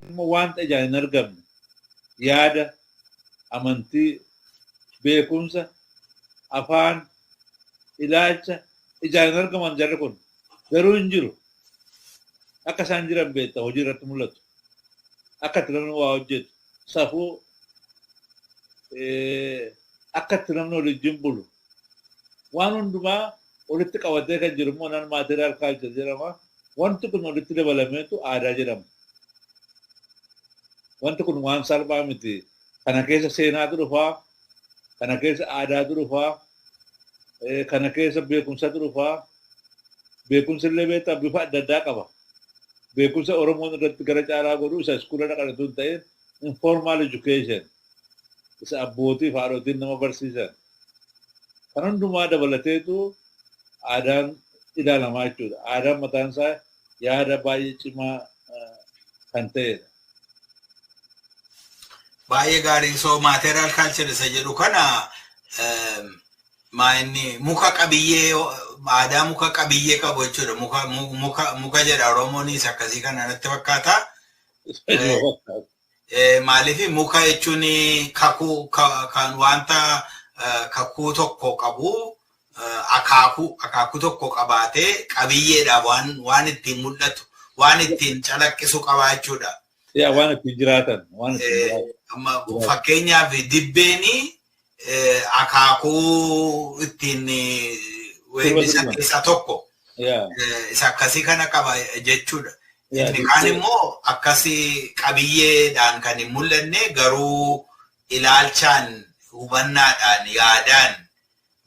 Immoo wanta ijaan hin argamne yaada, amantii, beekumsa, afaan, ilaalcha ijaan hin argaman jarri kun garuu hin jiru. Akka isaan jiran beekta hojii irratti mul'atu. Akka itti namni waa hojjetu, safuu, akka itti namni waliin bulu. Waan hundumaa walitti qabatee kan jiru immoo non material culture jedhama. Wanti kun walitti dabalameetu aadaa jedhama. Wanti kun waan salphaa miti. Kana keessa seenaatu dhufaa, kana keessa aadaatu dhufaa, kana keessa beekumsatu dhufaa. Beekumsi illee beektaa bifa adda addaa qaba. Beekumsa Oromoon irratti gara caalaa godhu isa iskuula dhaqan osoo hin ta'in informal education isa abbootii fi haadhotiin nama barsiisan. Kan hundumaa dabalateetu aadaan ilaalamaa jechuudha. Aadaan mataan isaa yaada baay'ee cimaa kan ta'edha. Baay'ee gaarii. So material culture isa jedhu kana maa inni muka qabiyyee aadaa muka qabiyyee qabu jechuudha. Muka jedha Oromoonis akkasii kana natti fakkaata. Maaliif muka jechuun kakuu kan wanta kakuu tokko qabu akaakuu tokko qabaatee qabiyyeedhaaf waan ittiin mul'atu, waan ittiin calaqqisu qabaa jechuudha. Yaa, waan ittiin jiraatan. Waan ittiin jiraatan. Fakkeenyaaf dibbeeni akaakuu ittiin weellisan keessaa tokko. Isa akkasii kana qaba jechuudha. Inni kaan immoo akkasii qabiyyeedhaan kan hin mul'anne garuu ilaalchaan, hubannaadhaan, yaadaan,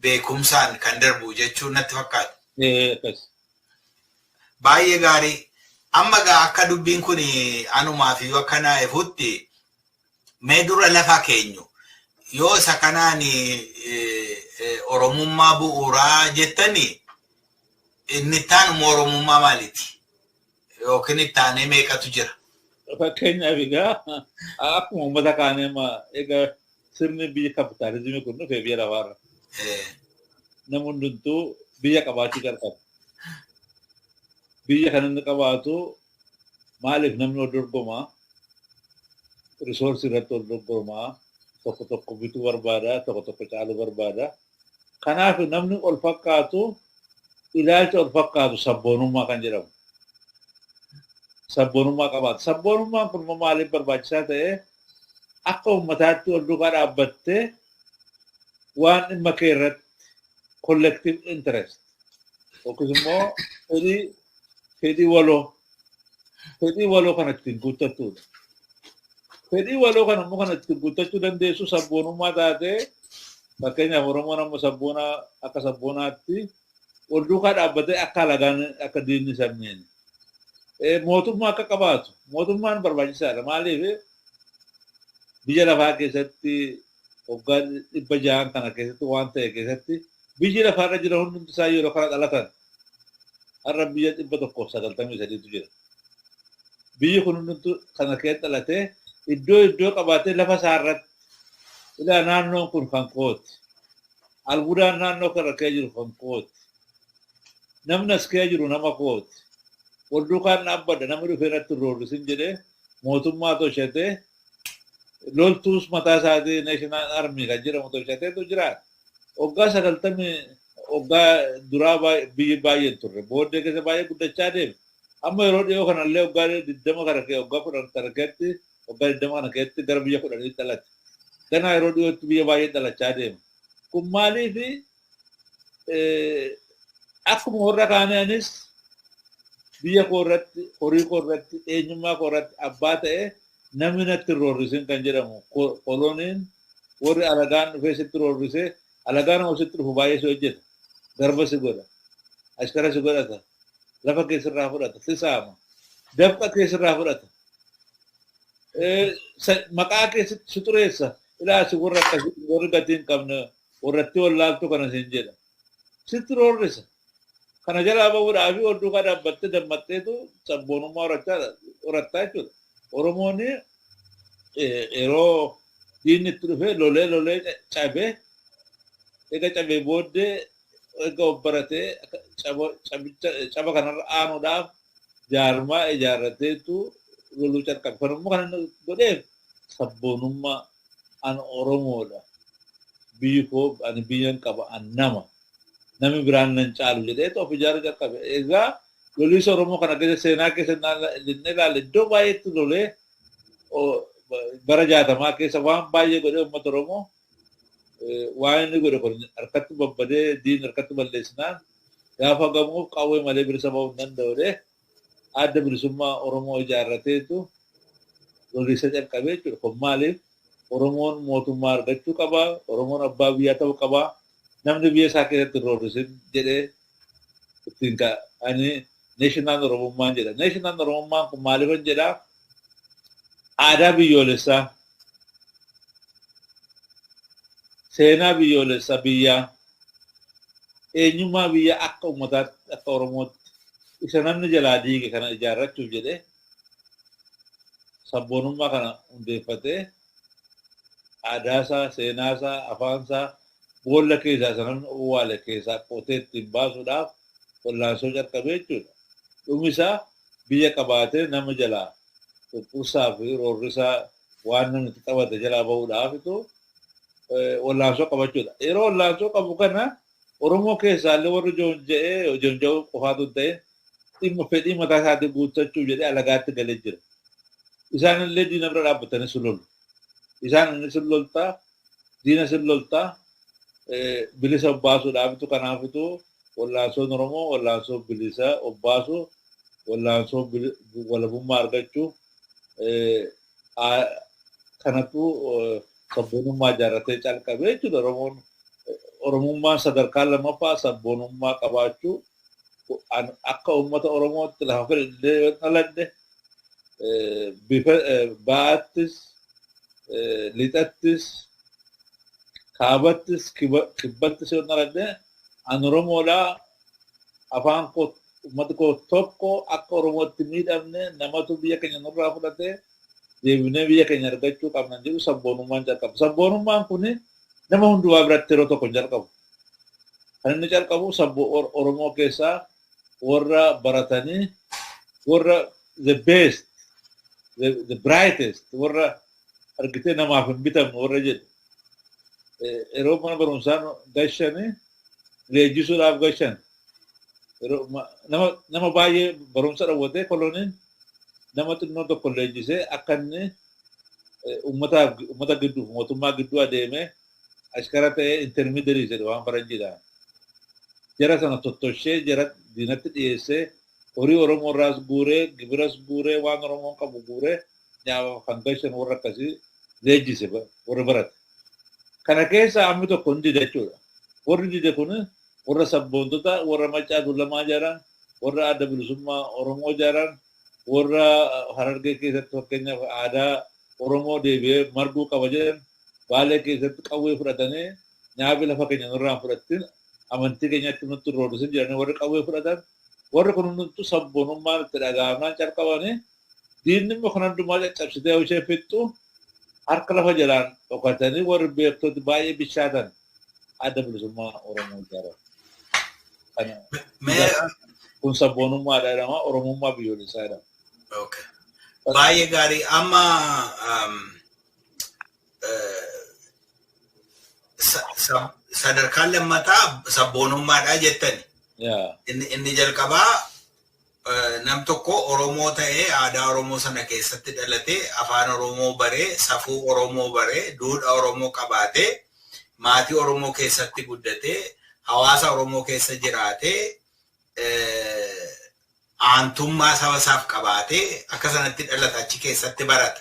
beekumsaan kan darbu jechuun natti fakkaata. Baay'ee gaarii. Amma gaa akka dubbiin kun anumaaf iyyuu akka naa ifutti mee dura lafa keenyu yoo isa kanaan Oromummaa bu'uuraa jettani, inni itti immoo Oromummaa maaliiti? Yookiin itti aanee meeqatu jira? Fakkeenyaaf egaa akkuma uummata kaanii amma egaa sirni biyya kapitaalizimii kun dhufee biyya lafaarra. Namni hundumtuu biyya qabaachuu jalqaba. Biyya kan inni qabaatu maaliif? Namni wal dorgomaa, resource irratti wal dorgomaa, tokko tokko bituu barbaada, tokko tokko caaluu barbaada. Kanaaf namni ol fakkaatu ilaalcha ol fakkaatu sabboonummaa kan jedhamu. Sabboonummaa qabaata. Sabboonummaan kun immoo maaliif barbaachisaa ta'e? Akka uummataatti wal duukaa dhaabbattee waan dhimma kee irratti collective interest yookiis immoo fedhii waloo kana ittiin guuttattudha. Fedhii waloo kana immoo kana ittiin guuttachuu dandeessu sabboonummaa taatee, fakkeenyaaf Oromoon amma sabboonaa akka sabboonaatti wal duukaa dhaabbatee akka alagaan akka diinni sabneen mootummaa akka qabaatu mootummaan barbaachisaadha. Maaliif? Biyya lafaa keessatti waggaa 600 kana keessatti waan ta'e keessatti biyyi lafaarra jira hundumti isaa yeroo kana dhalatan. Har'a biyya 193tu jira. Biyyi kun hundumtu kana keessa dhalatee iddoo iddoo qabaatee lafa isaa irratti ilaa naannoon kun kan kooti. Albuudaan naannoo kana keessa jiru kan kooti. Namni as keessa jiru nama kooti. Wal duukaan dhaabbadha, namni dhufee irratti roorrisin jedhee mootummaa tolchatee, loltuus mataa isaatii national army kan jedhamu tolchateetu jiraata. Waggaa 90 waggaa duraa biyyi baay'een turre, booddee keessa baay'ee guddachaa deeme. Amma yeroo dhiyoo kanallee waggaa 20 kana waggaa 10 kana keessatti, waggaa 20 kana keessatti gara biyya 10 dhalate. Ganaa yeroo dhiyootti biyya baay'ee dhalachaa deema. Kun maaliifi? Akkuma warra kaanii anis biyya koo irratti, horii koo irratti, eenyummaa koo irratti abbaa ta'e namni natti hin roorrisin kan jedhamu. Koloniin warri alagaan dhufee sitti roorrisee, alagaan nama sitti dhufu baay'ee si hojjeta. Garba si godha. Ashkara si godhata. Lafa keessirraa fudhata. Si saama. Dafqa keessirraa fudhata. Maqaa keessatti si xureessa. Ilaa si warra akkasii warri gatii hin qabne warratti wallaaltu kana siin jedha. Sitti roorrisa. Kana jalaa bahuudhaaf wal duukaa dhaabbattee dammaxxeetu sabboonummaa horattaa jechuudha. Oromoon yeroo diinni itti dhufee lolee lolee cabee, eega cabee booddee eega of baratee caba kanarra aanuudhaaf jaarmaa ijaarrateetu loluu calqabe. Kan immoo kan inni godheef sabboonummaa an Oromoodha. Biyyi koo ani biyyan qaba an nama. Namni biraan nan caalu jedheetu of ijaaruu calqabe. Egaa loliisa Oromoo kana keessa seenaa keessa inni ilaale iddoo baay'eetti lolee bara 60 keessa waan baay'ee godhee uummata Oromoo waan inni godhe kun harkatti babbadee diin harkatti balleessinaan gaafa gamuuf qawwee malee bilisa ba'uu hin danda'u adda bilisummaa Oromoo ijaarrateetu loliisa calqabee jechuudha. Kun maaliif Oromoon mootummaa argachuu qaba, Oromoon abbaa biyyaa ta'uu qaba, namni biyya isaa keessatti roorrisin jedhee ittiin ani national Oromummaan jedha. National Oromummaan kun maaliifan jedhaa? Aadaa biyyoolessaa, seenaa biyyoolessaa biyyaa, eenyummaa biyyaa akka uummataatti akka Oromootti isa namni jalaa diige kana ijaarrachuuf jedhee sabboonummaa kana hundeeffatee aadaasaa, seenaasaa, afaansaa boolla keessaa isa namni owwaale keessaa qotee ittiin baasuudhaaf wallaansoo calqabee jechuudha. Dhumi isaa biyya qabaatee nama jalaa cunqursaa fi roorrisaa waan namni itti qabate jalaa bahuudhaafitu wallaansoo qabachuudha. Yeroo wallaansoo qabu kana Oromoo keessaallee warri joonja'ee joonja'uu qofaatu hin ta'in dhimma fedhii mataa isaatii guuttachuuf jedhee alagaatti galee jira. Isaan illee diina bira dhaabbatanii si lolu. Isaan inni si loltaa, diina si loltaa, bilisa obbaasuudhaafitu kanaafitu wallaansoon Oromoo wallaansoo bilisa obbaasuu, wallaansoo walabummaa argachuu kanatu sabboonummaa ijaarratee calqabee jechuudha. Oromoon Oromummaan sadarkaa lammaffaa sabboonummaa qabaachuu akka uummata Oromootti lafa fedhe yoo dhaladhe bifa ba'aattis lixattis kaabattis kibbattis yoo dhaladhe an Oromoodhaa afaan koo uummati koo tokko akka Oromootti miidhamne namatu biyya keenya nurraa fudhatee deebinee biyya keenya argachuu qabna jedhu sabboonummaan calqabu. Sabboonummaan kuni nama hundumaa biratti yeroo tokko hin jalqabu. Kan inni calqabu Oromoo keessaa warra baratanii warra the best, the brightest, warra argitee namaaf hin bitamne warra jedhu. Yeroo mana barumsaa gashanii leenjisuudhaaf gashan. Nama baay'ee barumsa dhowwatee koloniin nama xinnoo tokko leenjisee akka inni uummata gidduu mootummaa gidduu adeemee ashkara ta'ee intermediary jedhu waan faranjiidhaan. Jara sana tottoshee jara diinatti dhiyeessee horii Oromoo irraas guuree gibiras guuree waan Oromoon qabu guuree kan gashan warra akkasii leenjise warra barate. Kana keessa ammi tokko hin dide jechuudha. Warri dide kun warra sabboontota warra Maccaa Tuulamaa ijaaran, warra adda bilisummaa Oromoo ijaaran, warra Harargee keessatti fakkeenyaaf aadaa Oromoo deebi'ee marguu qaba jedhan, Baalee keessatti qawwee fudhatanii nyaabi lafa keenya nurraan fudhattin amantii keenyatti nutti roorrisin jedhanii warri qawwee fudhatan warri kun hundumtuu sabboonummaan itti dhaga'amnaan calqabanii diinni immoo kan hundumaa caccabsitee ishee fixxu harka lafa jalaan dhokatanii warri beektoti baay'ee bishaatan adda bilisummaa Oromoo ijaaran. Kun sabboonummaadha jedhama, Oromummaa biyyoolessaa jedhama. Baay'ee gaarii. Amma sadarkaan lammataa sabboonummaadha jettani. Inni jalqabaa nam tokko Oromoo ta'ee aadaa Oromoo sana keessatti dhalatee afaan Oromoo baree safuu Oromoo baree duudhaa Oromoo qabaatee maatii Oromoo keessatti guddatee hawaasa Oromoo keessa jiraatee aantummaa saba isaaf qabaatee akka sanatti dhalata achi keessatti barata.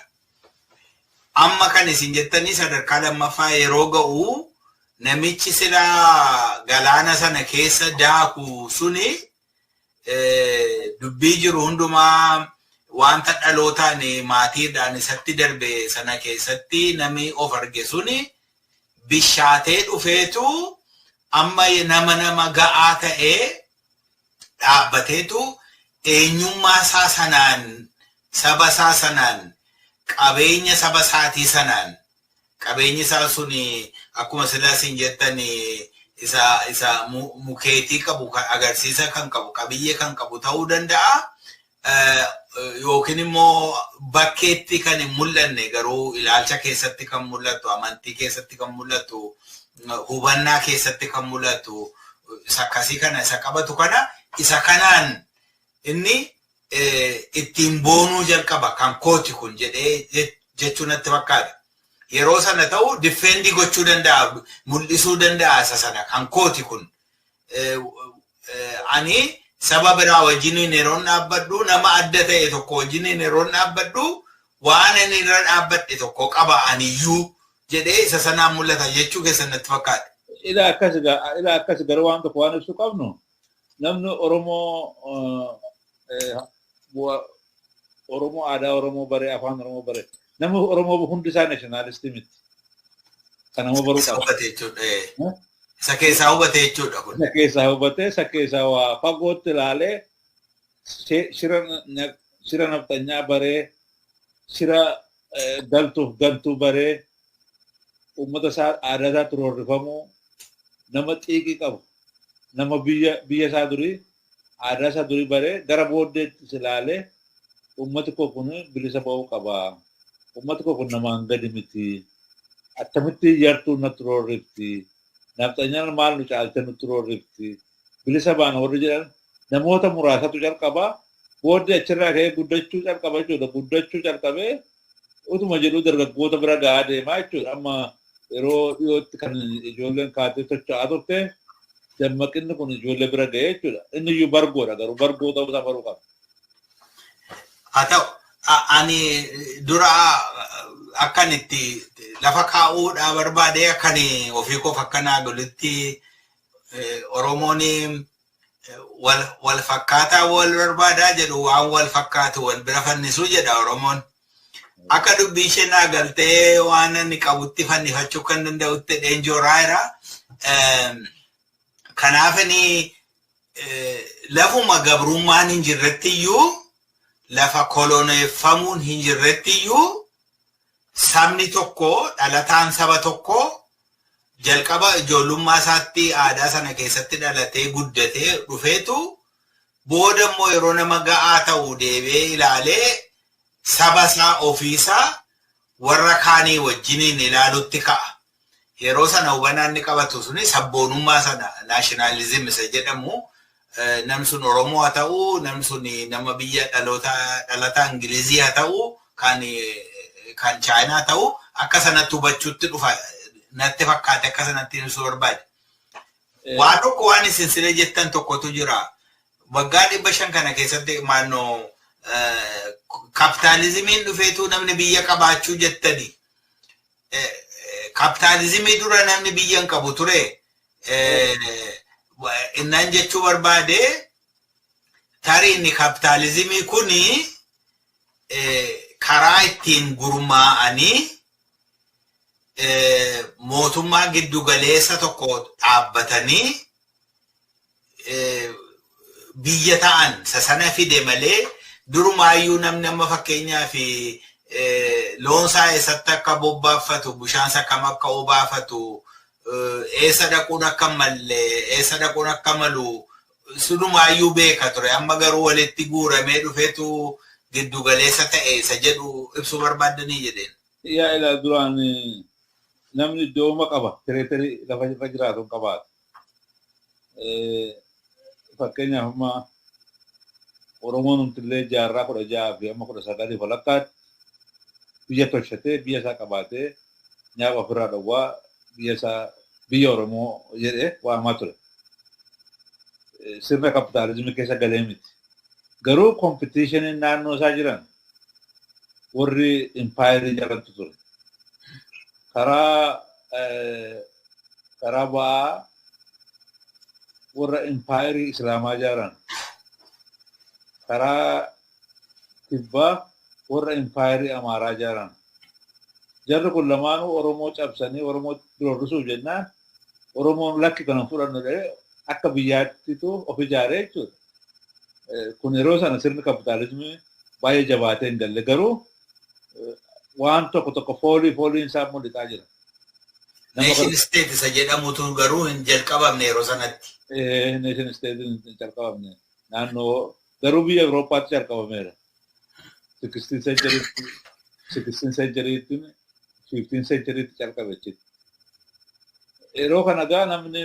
Amma kan isin jettanii sadarkaa lammaffaa yeroo ga'u namichi silaa galaana sana keessa daaku suni dubbii jiru hundumaa wanta dhalootaan maatiidhaan isatti darbe sana keessatti namni of arge suni bishaatee dhufeetu amma nama ga'aa ta'ee dhaabbateetu eenyummaa isaa sanaan saba isaa sanaan qabeenya saba isaatii sanaan qabeenyi isaa suni akkuma silaa isin jettan isa mukeetii qabu agarsiisa kan qabu qabiyyee kan qabu ta'uu danda'a. Yookiin immoo bakkeetti kan hin mul'anne garuu ilaalcha keessatti kan mul'atu, amantii keessatti kan mul'atu, hubannaa keessatti kan mul'atu, isa akkasii kana isa qabatu kana isa kanaan inni ittiin boonuu jalqaba, kan kooti kun jedhee jechuu natti fakkaata. Yeroo sana ta'u defend gochuu danda'a, mul'isuu danda'a isa sana, kan kooti kun. Ani saba biraa wajjiniin yeroon dhaabbadhu, nama adda ta'e tokko wajjiniin yeroon dhaabbadhu, waan inni irra dhaabbadhe tokko qaba aniyyuu jedhee isa sanaan mul'ata jechuu keessan natti fakkaata. Ila akkas garuu waan tokko waan ibsu qabnu, namni Oromoo Oromoo aadaa Oromoo bare, afaan Oromoo bare, namni Oromoo hundi isaa nationalist miti. Kanama baruu qaba. Isa keessaa hubate jechuudha kun. Isa keessaa hubate, isa keessaa waa fagootti ilaalee, shira nafxanyaa baree, shira galtuuf gantuu baree, uummata isaa aadaa isaatti roorrifamuu, nama xiiqii qabu, nama biyya isaa durii, aadaa isaa durii baree, gara booddeetti ilaalee, uummati koo kun bilisa ba'uu qaba. Uummati koo kun namaan gadi miti. Attamitti yartuu natti roorrifti? Nafxanyaan maal nu caalte nutti roorrifti? Bilisa baana warri jedhan namoota muraasatu calqabaa. Booddee achirraa ka'ee guddachuu calqaba jechuudha. Guddachuu calqabee utuma jedhuu dargaggoota bira ga'aa deemaa jechuudha. Amma yeroo dhiyootti kan ijoolleen kaatee socho'aa turte, dammaqinni kun ijoollee bira ga'ee jechuudha. Inni iyyuu bargoodha, garuu bargoo ta'uu isaa baruu qaba. Haa ta'u, ani dura akkan itti lafa kaa'uudhaa barbaade, akkan ofii koof akkanaa golutti, Oromoon wal fakkaataa wal barbaadaa jedhu, waan wal fakkaatu wal bira fannisuu jedha Oromoon. Akka dubbii ishee naa galtee waan inni qabutti fannifachuu kan danda'utti dheenjooraa jira. Kanaaf inni lafuma gabrummaan hin jirretti iyyuu, lafa koloneeffamuun hin jirretti iyyuu, sabni tokko, dhalataan saba tokko, jalqaba ijoollummaa isaatti aadaa sana keessatti dhalatee guddatee dhufeetu, booda immoo yeroo nama ga'aa ta'u deebi'ee ilaalee saba isaa ofiisaa warra kaanii wajjiniin ilaalutti ka'a. Yeroo sana hubannaan inni qabatu suni sabboonummaa sana, nationalism isa jedhamu, namni sun Oromoo haa ta'u, namni sun nama biyya dhaloota dhalataa Ingilizii haa ta'u, kan Chaayinaa ta'u, akka sanatti hubachuutti dhufa natti fakkaate, akka sanatti ibsuu barbaade. Waa tokko waan isin siree jettan tokkotu jira. Waggaa 500 kana keessatti maannoo kapitaalizimiin dhufeetu namni biyya qabaachuu jettani. Kapitaalizimii dura namni biyya hin qabu ture. Innaan jechuu barbaade, tarii inni kapitaalizimii kuni karaa ittiin gurmaa'anii mootummaa giddugaleessa tokko dhaabbatanii biyya ta'an sana fide malee, durumaayyuu namni amma fakkeenyaa fi loonsaa eessatti akka bobbaafatu, bishaansa akkam akka obaafatu, eessa dhaquun akka malle, eessa dhaquun akka malu sunumaayyuu beeka ture. Amma garuu walitti guuramee dhufeetu giddugaleessa ta'e isa jedhu ibsuu barbaaddanii jedheen. Yaa ilaa, duraan namni iddooma qaba, territory lafa irra jiraatu hin qabaatu. Fakkeenyaaf amma Oromoon hundillee jaarraa 16 fi amma 19 walakkaatti biyya tolchatee, biyya isaa qabaatee, nyaata ofirraa dhowwaa, biyya isaa biyya Oromoo jedhee waamaa ture. Sirna kapitaalizimii keessa galee miti. Garuu competitioniin naannoo isaa jiran warri impaayerii jalatti ture. Karaa ba'aa warra impaayerii Islaamaa ijaaran, karaa kibbaa warra impaayerii Amaaraa ijaaran. Jarri kun lamaanuu Oromoo cabsanii Oromoo roorrisuuf jennaan, Oromoon lakki kana fudhannu jedhee akka biyyaattitu of ijaaree jechuudha. Kun yeroo sana sirni kapitaalizimii baay'ee jabaatee hin galle, garuu waan tokko tokko foolii fooliin isaa mul'isaa jira. Nation state isa jedhamutu garuu hin jalqabamne yeroo sanatti. Nation state hin jalqabamne. Naannoo Garuu biyya Awurooppaatti jalqabameera. 16th century, 16th century, 15th century jalqabe jechuudha. Yeroo kana gaa namni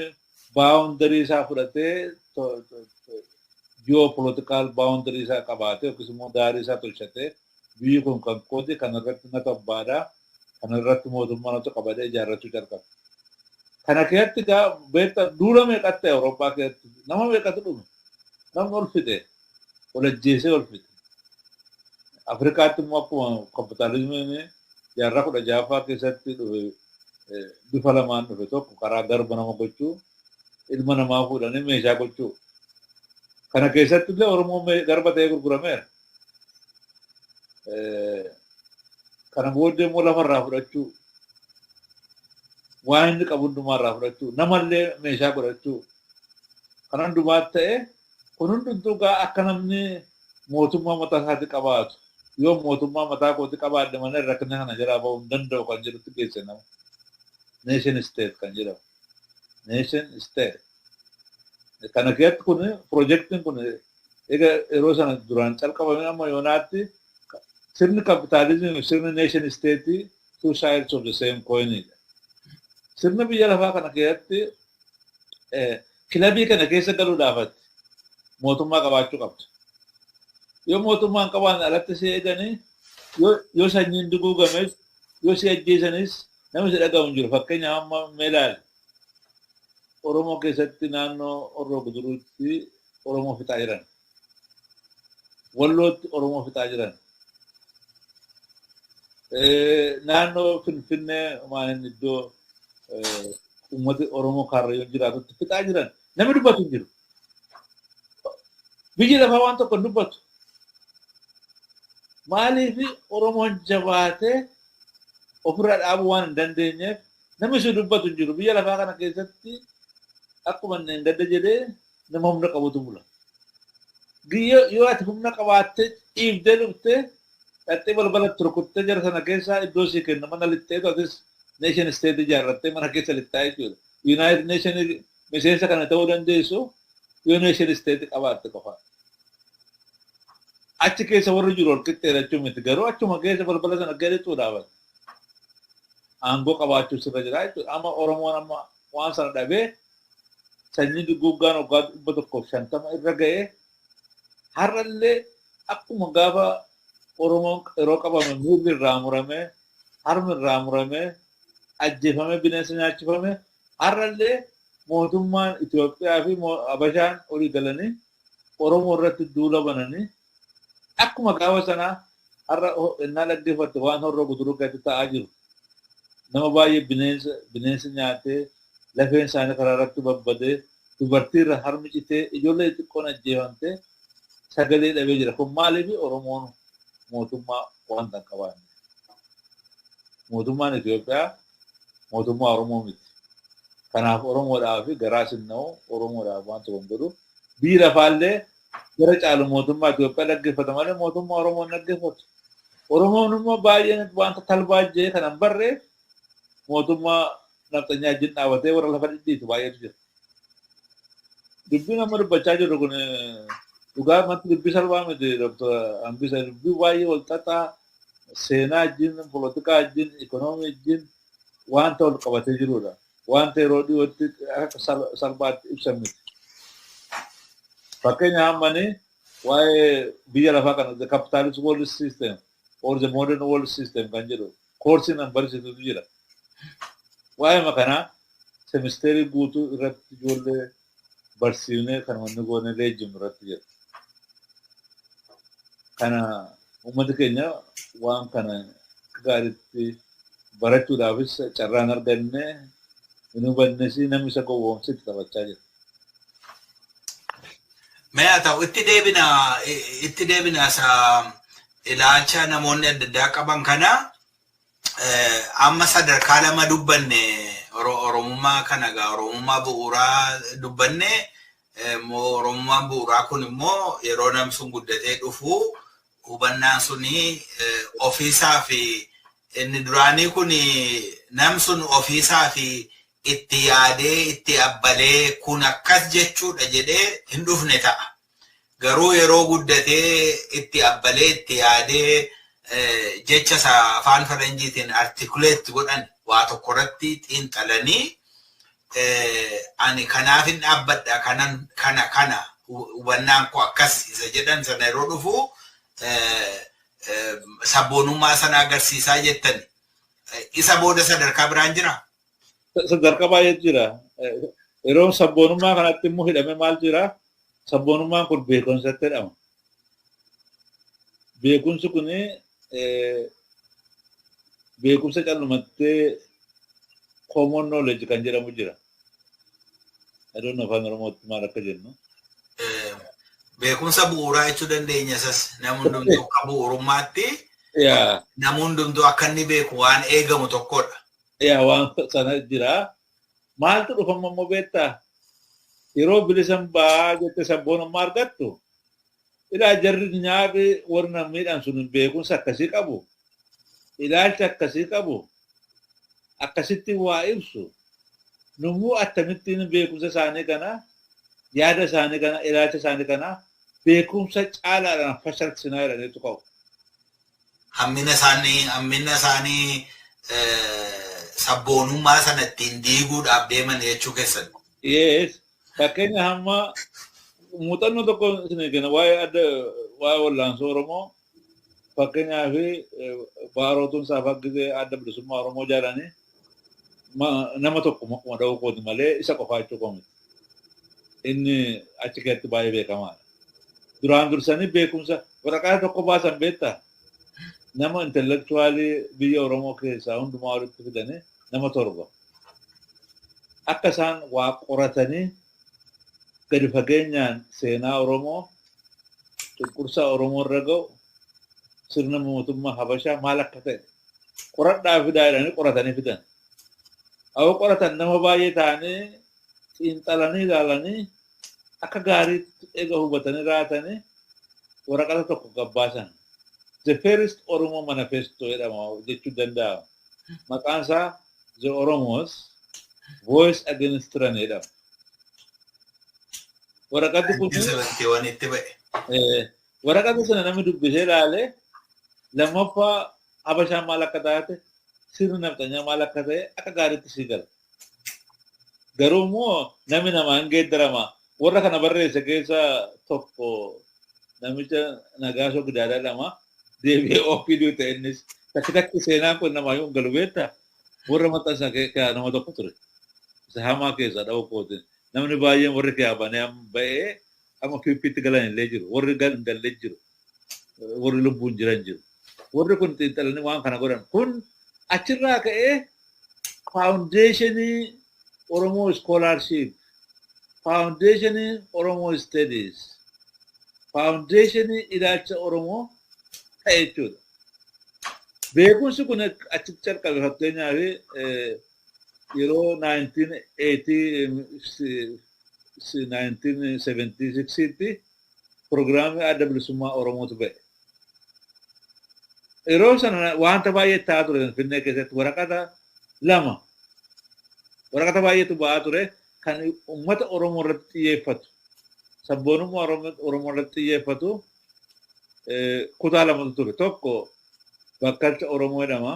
boundary isaa fudhatee, geopolitical boundary isaa qabaatee yookiis immoo daarii isaa tolchatee, biyyi kun kan kooti, kan irratti na tabbaadha, kan irratti mootummaa natu qabadee ijaarrachuu jalqabe. Kana keessatti gaa beektaa duula meeqatti Awurooppaa keessatti nama meeqatu dhume? Namni ol fixe, ol ajjeesee ol fixe. Afrikaatti immoo akkuma kapitaalizimiin jaarraa 16ffaa keessatti dhufe, bifa lamaan dhufe. Tokko karaa garba nama gochuu, ilma namaa fuudhanii meeshaa gochuu. Kana keessatti illee Oromoon garba ta'ee gurgurameera. Kana booddee immoo lafarraa fudhachuu, waan inni qabu hundumaarraa fudhachuu, namallee meeshaa godhachuu. Kana hundumaa ta'e. Kun hundumtuu gaa akka namni mootummaa mataa isaatti qabaatu, yoo mootummaa mataa kooti qabaadhe malee rakkina kana jalaa bahuu hin danda'u kan jedhutti geesse nama. Nation state kan jedhamu. Nation state. Kana keessatti kun piroojeektiin kun egaa yeroo sana duraan calqabame amma yoonaatti sirni kapitaalizimii fi sirni nation state two sides of the same coin. Sirna biyya lafaa kana keessatti kilabii kana keessa galuudhaafatti mootummaa qabaachuu qabdu. Yoo mootummaa hin qabaanne alatti si eeganii, yoo sanyiin duguugames, yoo si ajjeesanis namni si dhaga'u hin jiru. Fakkeenyaaf amma mee ilaali. Oromoo keessatti naannoo Horroo Guduruutti Oromoo fixaa jiran. Wallootti Oromoo fixaa jiran. Naannoo Finfinnee waan iddoo uummati Oromoo Kaarrayyoon jiraatutti fixaa jiran. Namni dubbatu hin jiru. Biyyi lafaa waan tokko hin dubbatu. Maaliif? Oromoon jabaatee ofirraa dhaabuu waan hin dandeenyeef namni si dubbatu hin jiru. Biyya lafaa kana keessatti akkuma inni gadda jedhee nama humna qabutu bula. Yoo ati humna qabaattee dhiibdee dhuftee dhaqxee balbala rukuttee jara sana keessaa iddoo sii kenna, mana lixxeetu atis nation state ijaarrattee mana keessa lixxaa jechuudha. United Nation miseensa kana ta'uu dandeessu yoo nation state qabaatte qofa. Achi keessa warri jiru ol qixxeerachuu miti, garuu achuma keessa balbala sana gadi dhaabata. Aangoo qabaachuu sirra jira jechuudha. Amma Oromoon amma waan sana dhabee sanyii duguuggaan waggaa 150 irra ga'ee har'allee akkuma gaafa Oromoon yeroo qabame miilli irraa muramee, harmi irraa muramee, ajjeefamee, bineensa nyaachifame, har'allee mootummaan Itoophiyaa fi Abashaan olii galanii Oromoo irratti duula bananii akkuma gaafa sanaa har'a innaa dhaggeeffatte waan Horroo Guduruu keessatti ta'aa jiru. Nama baay'ee bineensa nyaatee, lafeen isaanii karaa irratti babbadee, dubartiirra harmi citee, ijoollee xixiqqoon ajjeefamtee sagalee dhabee jira. Kun maaliif? Oromoon mootummaa wanta hin qabaanne. Mootummaan Itoophiyaa mootummaa Oromoo miti. Kanaaf Oromoodhaaf garaa sinna'u, Oromoodhaaf waan tokko hin godhu. Biyyi lafaallee gara caalu mootummaa Itoophiyaa dhaggeeffata malee mootummaa Oromoo hin dhaggeeffatu. Oromoon immoo baay'een wanta talbaa jee kana hin barreef mootummaa nafxanyaa wajjin dhaabatee warra lafa dhidhiitu baay'eetu jira. Dubbiin amma dubbachaa jirru kun dhugaa manti dubbii salphaa miti, Dr. Hambisa. Dubbii baay'ee wal xaxaa, seenaa wajjin, polotikaa wajjin, ikonoomii wajjin wanta wal qabatee jirudha. Wanta yeroo dhiyootti akka salphaatti ibsan miti. Fakkeenya hammanii waa'ee biyya lafaa kana, the capitalist world system or the modern world system kan jedhu koorsiin an barsiisutu jira. Waa'ee makanaa semisteerii guutuu irratti ijoollee barsiifnee kan wanni goonee leenjifnu irratti jira. Kana uummati keenya waan kana gaariitti barachuudhaafis carraan arganne hin hubannes, namni isa gowwoomse itti taphachaa jira. Mee haa ta'u, itti deebina isa ilaalcha namoonni adda addaa qaban kana. Amma sadarkaa lama dubbanne. Oromummaa kana egaa Oromummaa bu'uuraa dubbanne. Oromummaan bu'uuraa kun immoo yeroo namni sun guddatee dhufu hubannaan suni ofiisaa fi inni duraanii kun nam sun ofiisaa fi itti yaadee itti abbalee kun akkas jechuudha jedhee hin dhufne ta'a. Garuu yeroo guddatee itti abbalee itti yaadee jecha isaa afaan faranjiitiin articulate godhan waa tokko irratti xiinxalanii ani kanaaf hin dhaabbadha, kanan kana hubannaan koo akkas isa jedhan sana yeroo dhufu sabboonummaa sana agarsiisaa jettan. Isa booda sadarkaa biraan jira? Sadarkaa baay'ee jira. Yeroo sabboonummaa kanatti immoo hidhamee maal jira? Sabboonummaan kun beekumsatti jedhama. Beekumsi kun beekumsa callumattee common knowledge kan jedhamu jira. I don't know afaan Oromootti maal akka jennu. Beekumsa bu'uuraa jechuu dandeenya isas, namni hundumtuu akka bu'uurummaatti namni hundumtuu akka inni beeku waan eegamu tokkodha. Yaa, waan sana jira. Maaltu dhufama immoo beektaa? Yeroo bilisan ba'aa jettee sabboonummaa argattu, ilaa jarri nyaafi warra miidhan sun beekumsa akkasii qabu, ilaalcha akkasii qabu, akkasitti waa ibsu. Numuu akkamittiin beekumsa isaanii kana, yaada isaanii kana, ilaalcha isaanii kana beekumsa caalaadhaan fashalsinaa jedhaniitu qabu. Hammina isaanii sabboonummaa sana ittiin diiguudhaaf deeman jechuu keessan. Yes. Fakkeenya hamma muuxannoo tokko isin kenna waa'ee adda waa'ee wallaansoo Oromoo. Fakkeenyaaf, Baarootuun Saafaa gisee Adda Bilisummaa Oromoo jaalanii nama tokko maquma dha'uu kooti malee isa qofaa jechuu koo miti. Inni achi keessatti baay'ee beekamaadha. Duraan dursanii beekumsa waraqaa tokko baasan beektaa? Nama intellectualii biyya Oromoo keessaa hundumaa walitti fidanii, nama 7. Akka isaan waa qoratanii gadi fageenyaan seenaa Oromoo, cunqursaa Oromoo irra ga'u, sirna mootummaa Habashaa maal akka ta'e qoradhaa fidaa jedhanii qoratanii fidan. Awwa, qoratan nama baay'ee ta'anii xiinxalanii ilaalanii akka gaariitti eega hubatanii raatanii waraqata tokko gabbaasan. The First Oromo Manifesto jedhama jechuu danda'ama. Maqaan isaa The Oromos Voice Against Tyranny jedhama. Waraqati kun itti ba'e. Waraqata sana namni dubbisee ilaalee, lammaffaa Habashaan maal akka taate, sirni nafxanyaa maal akka ta'e akka gaariitti sii gala. Garuu immoo namni namaa hin geeddarama. Warra kana barreesse keessa tokko namicha Nagaasoo Gidaadaa jedhama. Deebi'ee OPD ta'e innis. Takki takki seenaan kun namaa yoo hin galu beektaa? Warra maxxansa keessaa nama tokko ture. Isa hamaa keessaa dha'u kootiin. Namni baay'een warri kiyaabanee ba'ee amma PPtti galan illee jiru. Warri hin galle jiru. Warri lubbuun jiran jiru. Warri kun xiinxalanii waan kana godhan. Kun achirraa ka'ee foundationii Oromoo scholarship, foundationii Oromoo studies, foundationii ilaalcha Oromoo ta'e jechuudha. Beekumsi kun achitti calqabe. Fakkeenyaaf, yeroo 1980 1976tti pirogiraamii Adda Bilisummaa Oromootu ba'e. Yeroo sana wanta baay'ee ta'aa ture Finfinnee keessatti. Waraqata lama, waraqata baay'eetu ba'aa ture kan uummata Oromoo irratti xiyyeeffatu, sabboonummaa Oromoo irratti xiyyeeffatu kutaa lamatu ture. Tokko Bakkalcha Oromoo jedhama.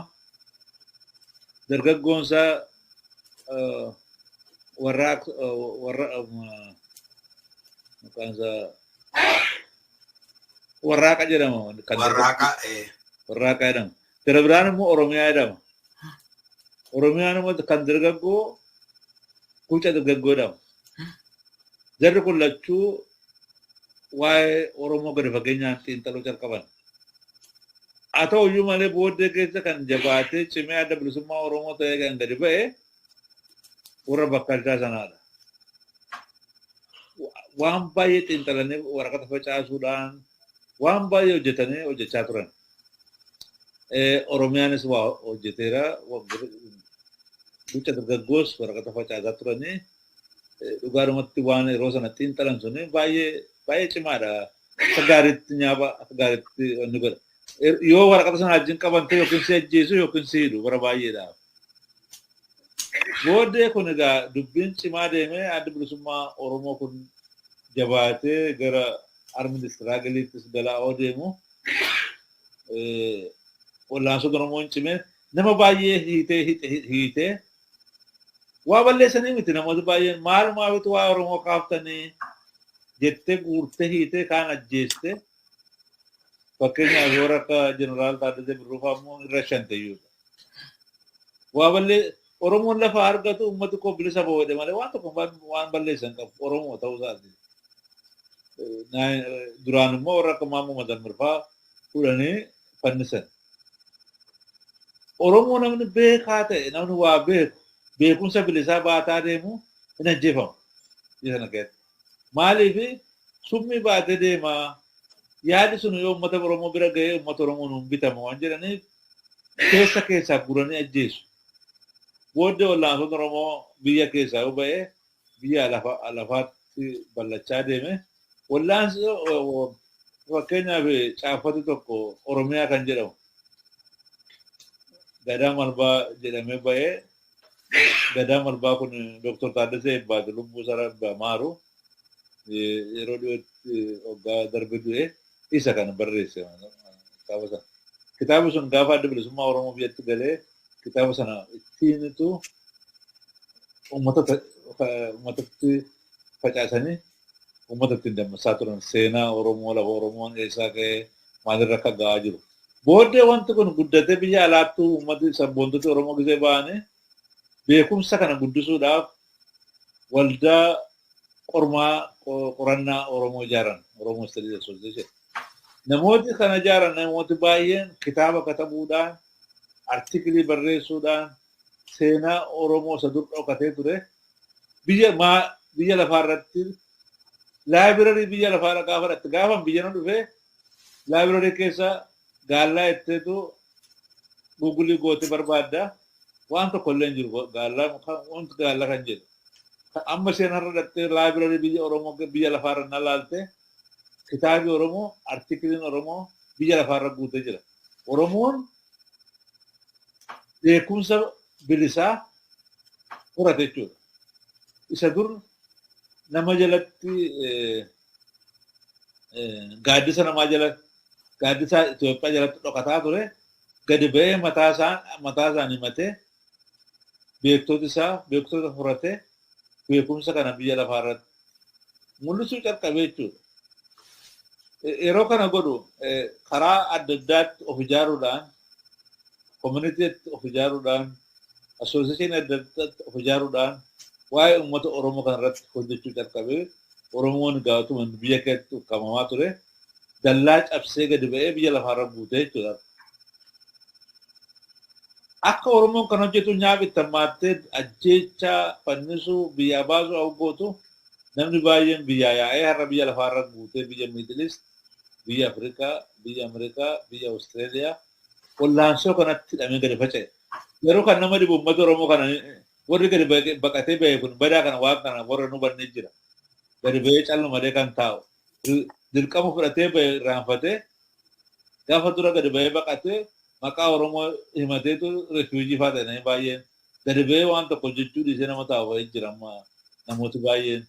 Dargaggoonsaa warra warra maqaan isaa Warraaqa jedhama. Warraaqa. Warraaqa jedhama. Gara biraan immoo Oromiyaa jedhama. Oromiyaan immoo kan dargaggoo Guca Dargaggoo jedhama. Jarri kun lachuu waa'ee Oromoo gadi fageenyaan xiinxaluu calqaban. Haa ta'u iyyuu malee, booddee keessa kan jabaatee cimee Adda Bilisummaa Oromoo ta'ee kan gadi ba'e warra Bakkalchaa sanaadha. Waan baay'ee xiinxalanii waraqata facaasuudhaan waan baay'ee hojjetanii hojjechaa turan. Oromiyaanis waa hojjeteera. Guca Dargaggoos waraqata facaasaa turanii dhugaadhumatti waan yeroo sana xiinxalan suni baay'ee baay'ee cimaadha. Akka gaariitti nyaaba, akka gaariitti wanni godha. Yoo waraqata sana wajjin qabante yookiin si ajjeesu yookiin si hidhu bara baay'eedhaaf. Booddee kun egaa dubbiin cimaa deemee Adda Bilisummaa Oromoo kun jabaatee gara armed struggleettis galaa oo deemu wallaansota Oromoon cimee nama baay'ee hiitee hiitee waa balleessanii miti. Namoota baay'een maalumaafitu waa Oromoo kaaftanii jettee guurtee hiitee kaan ajjeeste. Fakkeenyaaf warra akka Jeneraal Taaddasee Birruu fa'aa immoo irra shantayyuudha. Waa ballee Oromoon lafa argatu uummati koo bilisa ba'uudha malee waan tokko waan balleessan qabu Oromoo ta'uu isaati. Duraan immoo warra akka Maammoo Mazammir fa'aa fuudhanii fannisan. Oromoo namni beekaa ta'e, namni waa beeku, beekumsa bilisaa baataa deemu hin ajjeefamu biyya sana keessatti. Maaliif summii baatee deemaa, yaadi sun yoo uummata Oromoo bira ga'ee uummata Oromoo nuun bitama waan jedhaniif keessa keessaa guranii ajjeesu. Booddee wallaansota Oromoo biyya keessaa yoo ba'ee biyya lafaatti ballachaa deeme, wallaansi fakkeenyaaf caaffati tokko Oromiyaa kan jedhamu Gadaa Malbaa jedhamee ba'ee, Gadaa Malbaa kun Dr. Taaddasee Ebbaati, lubbuu isaa maaru, yeroo dhiyootti waggaa darbe du'e, isa kana barreesse kitaaba sana. Kitaabni sun gaafa Adda Bilisummaa Oromoo biyyatti galee kitaaba sana ittiinitu uummatatti facaasanii uummata ittiin dammaqsaa turan, seenaa Oromoo, lafa Oromoon eessaa ka'ee maalirra akka ga'aa jiru. Booddee wanti kun guddatee biyya alaattuu uummati sabboontoti Oromoo gisee ba'anii beekumsa kana guddisuudhaaf waldaa qormaa qorannaa Oromoo ijaaran, Oromoo Studies Association. Namooti kana ijaaran, namooti baay'een kitaaba katabuudhaan, artikilii barreessuudhaan seenaa Oromoo isa dur dhokatee ture biyya biyya lafaa irratti library biyya lafaa gaafa dhaqxe, gaafa biyya na dhufee library keessa gaallaa itteetu Google goote barbaadda, waan tokko illee hin jiru gaallaa, wanti gaallaa kan jedhu. Amma isheen har'a dhaqxee library biyya Oromoo biyya lafaarra na laalte, kitaabi Oromoo, artikiliin Oromoo biyya lafaarra guutee jira. Oromoon beekumsa bilisaa horate jechuudha. Isa dur nama jalatti, gaaddisa namaa jala, gaaddisa Itoophiyaa jalatti dhokataa ture gadi ba'ee mataa isaan himatee beektota isaa beektota horatee beekumsa kana biyya lafaa irratti mul'isuu calqabee jechuudha. Yeroo kana godhu karaa adda addaatti of ijaaruudhaan, communitytti of ijaaruudhaan, associationii adda addaatti of ijaaruudhaan waa'ee uummata Oromoo kana irratti hojjechuu calqabee, Oromoon gaatuma biyya keessatti ukkaamamaa ture dallaa cabsee gadi ba'ee biyya lafaarra guutee jechuudha. Akka Oromoon kan hojjetu nyaaf itti hammaattee ajjeechaa, fannisuu, biyyaa baasuu hawwootu, namni baay'een biyyaa yaa'ee har'a biyya lafaarra guutee biyya Middle East, biyya Afrikaa, biyya Ameerikaa, biyya Awustreeliyaa wallaansoo kanatti hidhamee gadi faca'e. Yeroo kan nama dhibu uummata Oromoo kana warri gadi baqatee ba'e kun badaa kana waan kana warra nu bannee jira. Gadi ba'ee callu malee kan taa'u. Dirqama fudhatee ba'e irraanfatee gaafa dura gadi ba'ee baqatee maqaa Oromoo himateetu refugee fa'aa ta'e. Namni baay'een gadi ba'ee waan tokko hojjechuu dhiisee nama taa'u ba'ee jira amma, namooti baay'een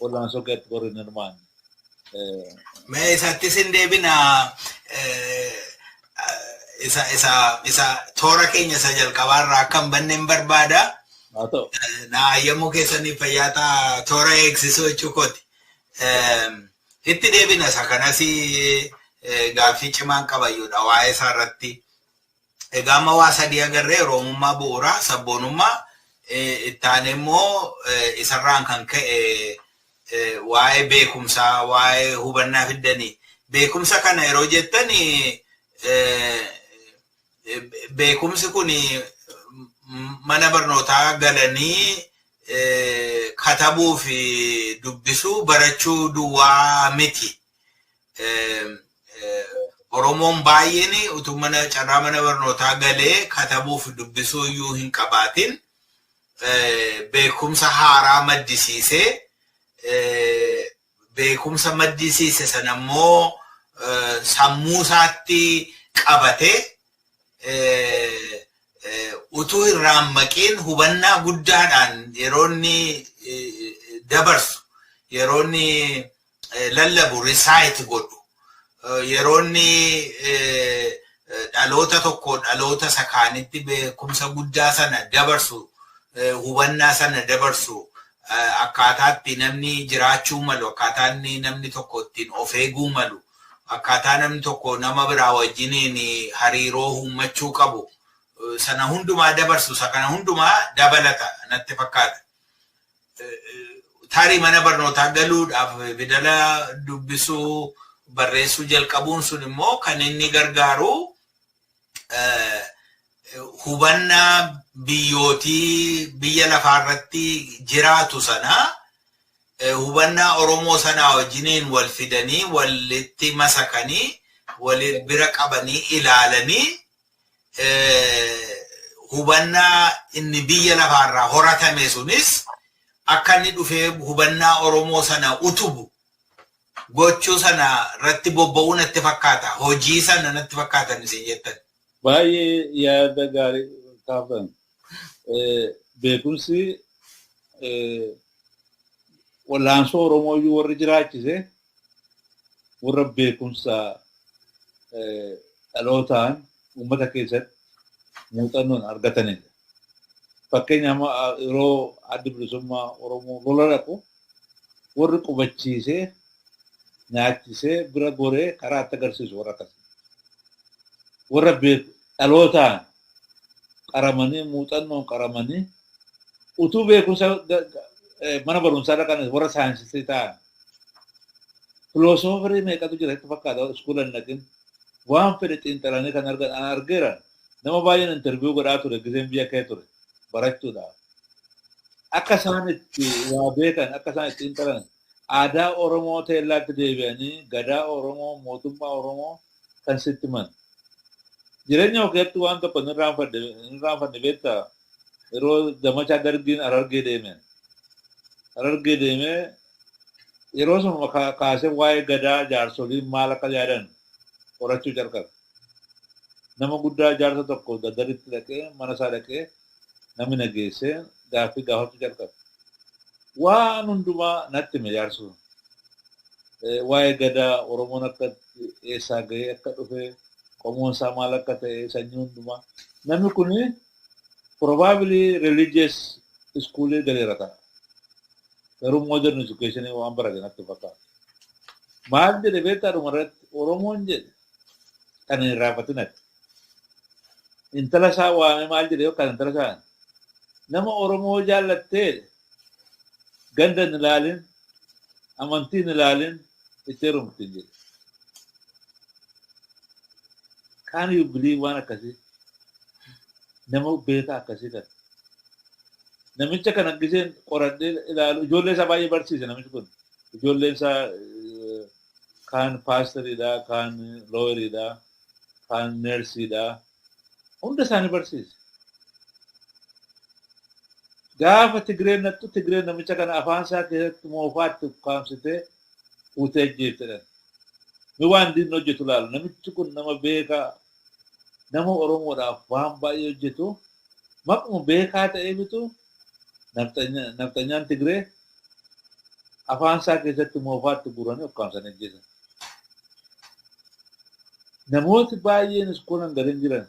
wallaansoo keessatti warri hin hirmaanne. Mee isattis hin deebina, isa toora keenya isa jalqabaarraa akka hin banne hin barbaada. Haa ta'u. Na ayyammuu keessaniif fayyaa ta'a, toora eegsisuu jechuu kooti. Itti deebina isa kanas, gaaffii cimaan qabayyuudha waa'ee isaa irratti. Egaa amma waa sadii agarree: Oromummaa bu'uuraa, sabboonummaa, itti aanee immoo isarraan kan ka'e waa'ee beekumsaa, waa'ee hubannaa fiddanii. Beekumsa kana yeroo jettan, beekumsi kun mana barnootaa galanii katabuu fi dubbisuu barachuu duwwaa miti. Oromoon baay'een utuu mana carraa mana barnootaa galee katabuu fi dubbisuu iyyuu hin qabaatin beekumsa haaraa maddisiisee, beekumsa maddisiise sana immoo sammuu isaatti qabatee, utuu irraan maqiin hubannaa guddaadhaan yeroo inni dabarsu, yeroo inni lallabu, recite godhu, yeroo inni dhaloota tokko dhaloota isa kaanitti beekumsa guddaa sana dabarsu, hubannaa sana dabarsu, akkaataatti namni jiraachuu malu, akkaataa inni namni tokko ittiin of eeguu malu, akkaataa namni tokko nama biraa wajjiniin hariiroo uummachuu qabu sana hundumaa dabarsu, isa kana hundumaa dabalata natti fakkaata. Tarii mana barnootaa galuudhaaf fidala dubbisuu, barreessuu jalqabuun sun immoo kan inni gargaaru hubannaa biyyootii biyya lafaarratti jiraatu sana hubannaa Oromoo sanaa wajjiniin wal fidanii, walitti masakanii, wal bira qabanii ilaalanii, hubannaa inni biyya lafaarraa horatame sunis akka inni dhufee hubannaa Oromoo sana utubu gochuu sana irratti bobba'uu natti fakkaata. Hojii sana natti fakkaatan isin jettan. Baay'ee yaada gaarii kaaftan. Beekumsi wallaansoo Oromoo iyyuu warri jiraachise warra beekumsa dhalootaan uummata keessatti muuxannoon argatanidha. Fakkeenyaaf, yeroo Addi Bilisummaa Oromoo lola dhaqu, warri qubachiisee, nyaachisee, bira goree karaa itti agarsiisu warra akkasii. Warra dhalootaan qaramanii, muuxannoon qaramanii, utuu beekumsa mana barumsaa dhaqan warra saayinsistii ta'an. Philosopherii meeqatu jira itti fakkaata iskuula hin dhaqin waan fedhe xiinxalanii kan argan? An argeera. Nama baay'een interview godhaa ture giseen biyya kee ture barachuudhaaf. Akka isaan itti waa beekan, akka isaan itti xiinxalan, aadaa Oromoo teellaatti deebi'anii gadaa Oromoo, mootummaa Oromoo kan sitti himan. Jireenya of keessatti waan tokko hin irraanfadhe, beektaa, yeroo zamachaa Dargiin Harargee deeme. Harargee deemee yeroo sun kaasee waa'ee gadaa jaarsoliin maal akka yaadan qorachuu jalqabe. Nama guddaa, jaarsa tokko daddaritti dhaqee, mana isaa dhaqee, namni na geessee gaaffii gaafachuu jalqabe. Waan hundumaa natti hime jaarsi sun. Waa'ee gadaa, Oromoon akka eessaa gahee akka dhufe, qomoon isaa maal akka ta'e, sanyii hundumaa. Namni kuni probably religious schoolii galeera ta'a. Garuu modern education waan barate natti fakkaata. Maal jedhe beektaa dhumarratti? Oromoon jedhe, kan hin irraanfatin ati. Intala isaa waame maal jedhe yookaan intala isaa, nama Oromoo jaallattee ganda hin ilaalin, amantii hin ilaalin, itti heerumti jedhe. Can you believe waan akkasii? Nama beekaa akkasii kana. Namicha kana giseen qoradhee ilaalu, ijoollee isaa baay'ee barsiise namichi kun. Ijoolleen isaa kaan paasteriidha, kaan lawyeriidha, kaan neersiidha. Hunda isaanii barsiise. Gaafa Tigreen nattu, Tigreen namicha kana afaan isaa keessatti moofaatti ukkaamsitee fuutee ajjeeftedha. Mi waan diinni hojjetu laalu, namichi kun nama beekaa, nama Oromoodhaaf waan baay'ee hojjetu, maquma beekaa ta'ee bitu nafxanyaan Tigree afaan isaa keessatti moofaatti guuranii ukkaamsanii ajjeesan. Namooti baay'een iskoolan galin jiran.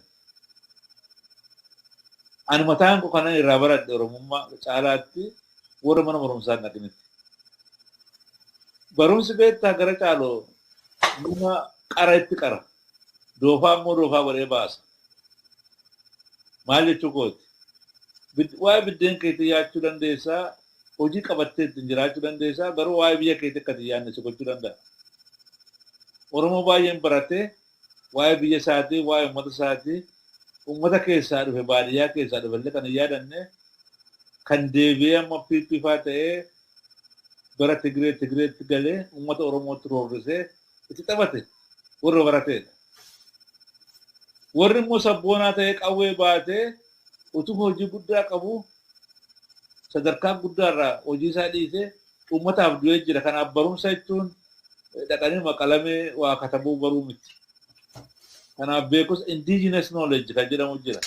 Ani mataan koo kanan irraa baradhe Oromummaa caalaatti warra mana barumsaa hin dhaqinitti. Barumsi, beektaa, gara caalu nama qara itti qara. Doofaa immoo doofaa godhee baasa. Maal jechuu kooti? Waa'ee biddeen keetii yaachuu dandeessaa, hojii qabattee ittiin jiraachuu dandeessaa, garuu waa'ee biyya keetii akka itti yaadne si gochuu danda'a. Oromoo baay'een baratee waa'ee biyya isaatii, waa'ee uummata isaatii, uummata keessaa dhufe, baadiyyaa keessaa dhufe illee kan hin yaadanne, kan deebi'ee amma PP faa ta'ee bara Tigree Tigreetti galee uummata Oromootti roorrisee itti taphate warra barateedha. Warri immoo sabboonaa ta'ee qawwee baatee utuu hojii guddaa qabu sadarkaa guddaarraa hojii isaa dhiisee uummataaf du'ee jira. Kanaaf barumsa jechuun dhaqanii maqalamee waa katabuu baruu miti. Kanaaf beekumsa indigenous knowledge kan jedhamu jira.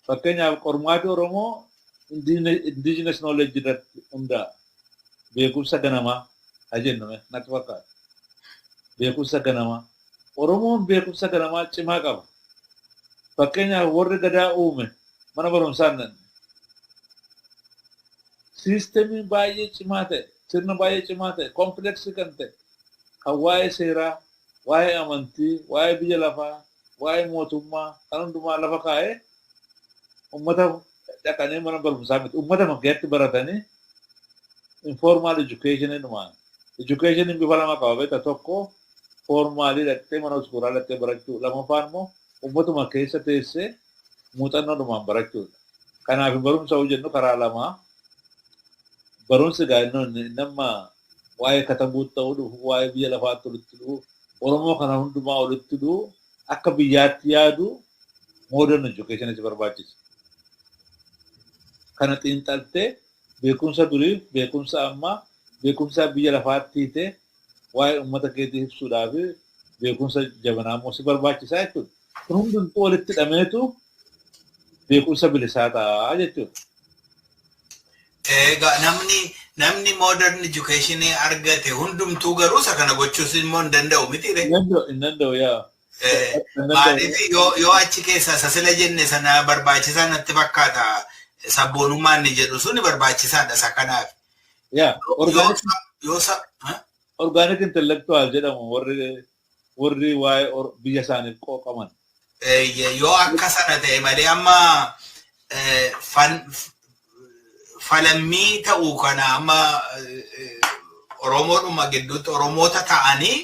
Fakkeenyaaf, qormaati Oromoo indigenous knowledge irratti hundaa'a. Beekumsa ganamaa kan Haa jennu natti fakkaata. Beekumsa ganamaa. Oromoon beekumsa ganamaa cimaa qaba. Fakkeenyaaf warri gadaa uume mana barumsaa hin dhaqne. Siistemiin baay'ee cimaa ta'e, sirna baay'ee cimaa ta'e, kompleksii kan ta'e, kan waa'ee seeraa, waa'ee amantii, waa'ee biyya lafaa, waa'ee mootummaa kan hundumaa lafa kaa'ee uummata dhaqanii mana barumsaa miti. Uummata keessatti baratanii informal education dhumaan. Education bifa lama qaba beektaa tokko formaalii dhaqxee mana iskuulaa dhaqxee barachuu lammaffaan immoo uummatuma keessa teessee muuxannoodhumaan barachuudha. Kanaaf barumsa hojjennu jennu karaa lamaa. Barumsi gaa'innoon nama waa'ee katabuutti ta'uu dhufu, waa'ee biyya lafaatti walitti dhufu, Oromoo kana hundumaa walitti dhufu, akka biyyaatti yaadu modern education si barbaachisa. Kana xiinxaltee beekumsa duriif, beekumsa ammaa, beekumsa biyya lafaatti hiitee waa'ee uummata keetii ibsuudhaaf beekumsa jabanaa immoo si barbaachisaa jechuudha. Kun hundumtuu walitti hidhameetu beekumsa bilisaa ta'a jechuudha. Egaa namni modern education argate hundumtuu garuu isa kana gochuus immoo hin danda'u miti ree? Hin danda'u yaa. Maaliif yoo achi keessa isa sila jenne sana barbaachisaa natti fakkaata. Sabboonummaan inni jedhu suni barbaachisaadha isa kanaaf. Yaa. Organic intellectual jedhamu warri waa'ee biyya isaaniif qooqaman. Yoo akka sana ta'e malee amma falammii ta'uu kana amma Oromoodhuma gidduutti Oromoota ta'anii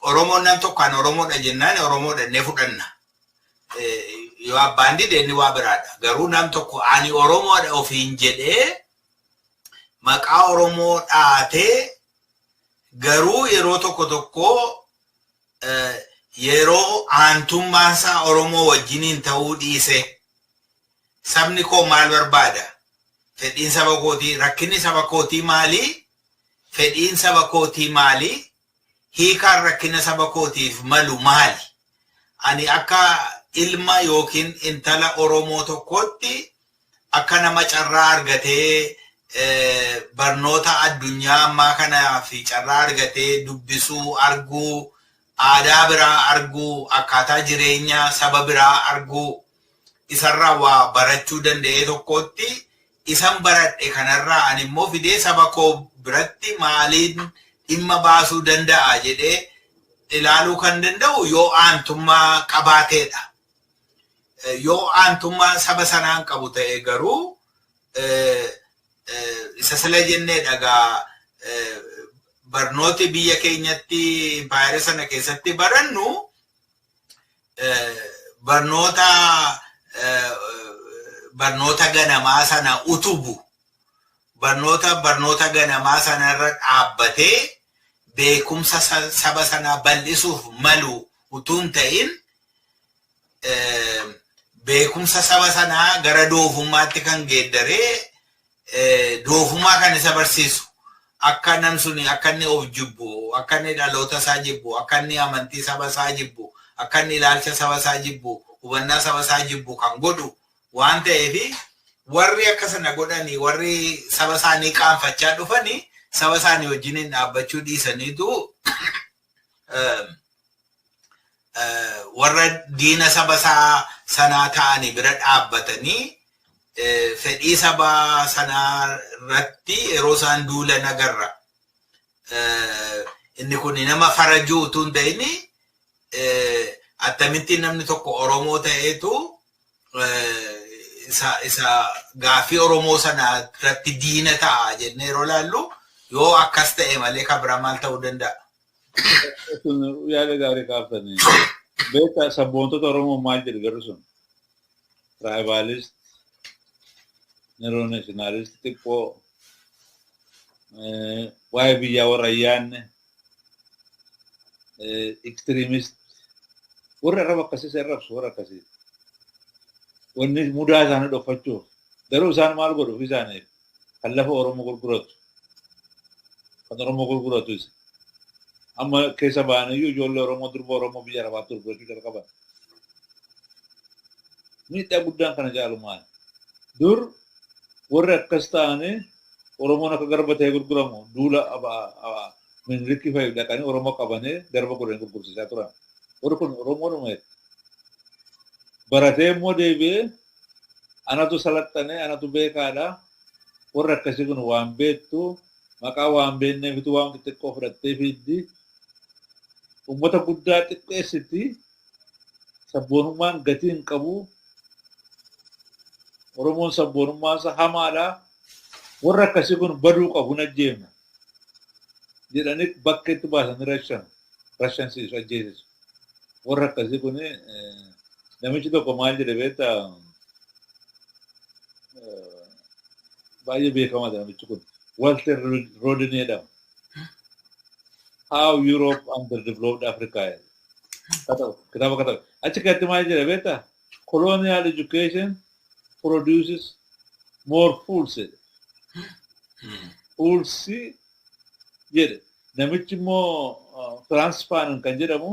Oromoon nam tokko an Oromoodha jennaan Oromoodha innee fudhanna. Yoo abbaan dide inni waa biraadha. Garuu nam tokko ani Oromoodha ofiin jedhee maqaa Oromoo dhaatee garuu yeroo tokko tokko yeroo aantummaan isaa Oromoo wajjiniin ta'uu dhiise sabni koo maal barbaada? Fedhiin saba kootii, rakkinni saba kootii maali? Fedhiin saba kootii maali? Hiikaan rakkina saba kootiif malu maali? Ani akka ilma yookiin intala Oromoo tokkootti akka nama carraa argatee barnoota addunyaa ammaa kanaa fi carraa argatee dubbisuu, arguu, aadaa biraa arguu, akkaataa jireenya saba biraa arguu, isarraa waa barachuu danda'ee tokkootti isan baradhe kanarraa ani immoo fidee saba koo biratti maaliin dhimma baasuu danda'a jedhee ilaaluu kan danda'u yoo aantummaa qabaateedha. Yoo aantummaa saba sanaan qabu ta'e garuu isa sila jennee dhagaa barnooti biyya keenyatti impaayera sana keessatti barannu barnoota ganamaa sana utubu barnoota ganamaa sanarra dhaabbatee beekumsa saba sanaa bal'isuuf malu utuu hin ta'in beekumsa saba sanaa gara doofummaatti kan geeddaree doofummaa kan isa barsiisu akka nam suni akka inni of jibbu, akka inni dhaloota isaa jibbu, akka inni amantii saba isaa jibbu, akka inni ilaalcha saba isaa jibbu, hubannaa saba isaa jibbu kan godhu waan ta'eef warri akka sana godhanii warri saba isaanii qaanfachaa dhufanii saba isaanii wajjiniin dhaabbachuu dhiisaniitu warra diina saba isaa sanaa ta'anii bira dhaabbatanii fedhii saba sanaa irratti yeroo isaan duulan agarra. Inni kun nama farajuu utuu hin ta'in akkamittiin namni tokko Oromoo ta'eetu isa gaaffii Oromoo sana irratti diina ta'a jennee yeroo ilaallu yoo akkas ta'e malee kan biraa maal ta'uu danda'a? Yaada gaarii kaaftanii. Beektaa sabboontota Oromoo maal jedhu garuu sun? Tribalist, nationalist xiqqoo, waa'ee biyyaa warra hin yaadne, extremist, warri arraba akkasii arrabsu warra akkasii. Wanni mudaa isaanii dhokfachuuf garuu isaan maal godhu ofii isaaniif kan lafa Oromoo gurguratu kan Oromoo gurguratu isa. Amma keessa ba'aniyyuu ijoollee Oromoo durba Oromoo biyya Arabaatti gurgurachuu jalqaban. Miidhaa guddaan kana caalu maali? Dur warri akkas ta'anii Oromoon akka garba ta'ee gurguramu duula Minilikii fa'i dhaqanii Oromoo qabanii garba godhanii gurgursiisaa turan. Warri kun Oromoodhuma baratee immoo deebi'ee anatu salaxxanee anatu beekaadha. Warri akkasii kun waan beektu maqaa waan beekneefitu waan xixiqqoo fudhattee fiiddi. Uummata guddaa xiqqeessiti. Sabboonummaan gatii hin qabu. Oromoon sabboonummaan isaa hamaadha. Warri akkasii kun baduu qabu hin ajjeefna jedhanii bakkeetti baasanii rashansiisu, ajjeesisu. Warri akkasii kun namichi tokko maal jedhe beektaa, baay'ee beekamaadha namichi kun. Walter Rodney jedhama. How Europe Underdeveloped Africa kitaaba katabe. Achi keessatti maal jedhe beektaa? "Colonial education produces more fools" jedhe. Fools jedhe. Namichi immoo Frantz Fanon kan jedhamu,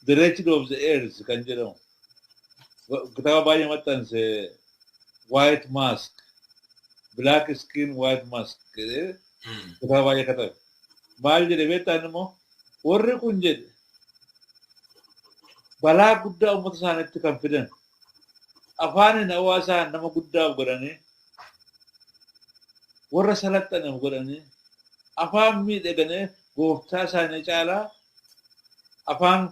The Wretched of the Earth kan jedhamu. Kitaaba baay'ee maxxanse, White Mask, Black Skin White Mask jedhee kitaaba baay'ee katabe. Maal jedhe beektaa immoo? Warri kun jedhe balaa guddaa uummata isaaniitti kan fidan, afaaniin hawaasaan nama guddaaf godhanii, warra salaxxaneef godhanii, afaan miidhaganii gooftaa isaanii caalaa afaan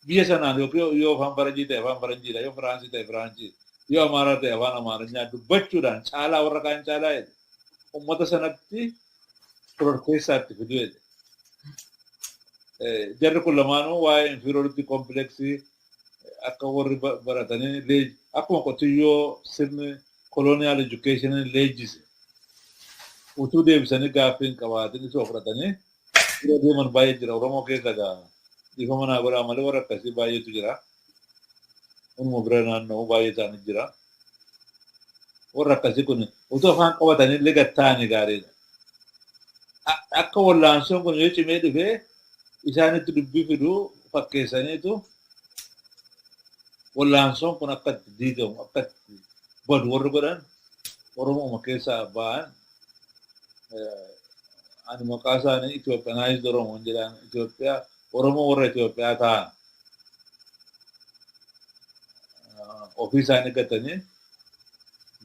biyya sanaan yookiin yoo afaan faranjii ta'e afaan faranjiidha, yoo firaansii ta'e firaansii, yoo amaaraa ta'e afaan amaarinyaa dubbachuudhaan caalaa warra kaan caalaa jedhe uummata sanatti shororkeessaatti fiduu jedhe. Jarri kun lamaanuu waa'ee inferiority complex akka warri baratanii akkuma qotiyyoo sirni colonial education leenjise utuu deebisanii gaaffii hin qabaatin isuma fudhatanii bira deeman baay'ee jira. Oromoo keessa gaa dhiifama naa godhaa malee warra akkasii baay'eetu jira. Hunduma bira naanna'u baay'ee isaanii jira. Warra akkasii kun utuu afaan qabatanii illee gad ta'anii gaariidha. Akka wallaansoon kun yoo cimee dhufee isaanitti dubbii fiduu fakkeessaniitu wallaansoon kun akka itti diigamu, akka itti badu warri godhan Oromooma keessaa ba'an. Ani maqaa isaanii Ethiopianized Oromoon jedhaan, Itoophiyaa Oromoo warra Itoophiyaa ta'an ofii isaanii gatanii,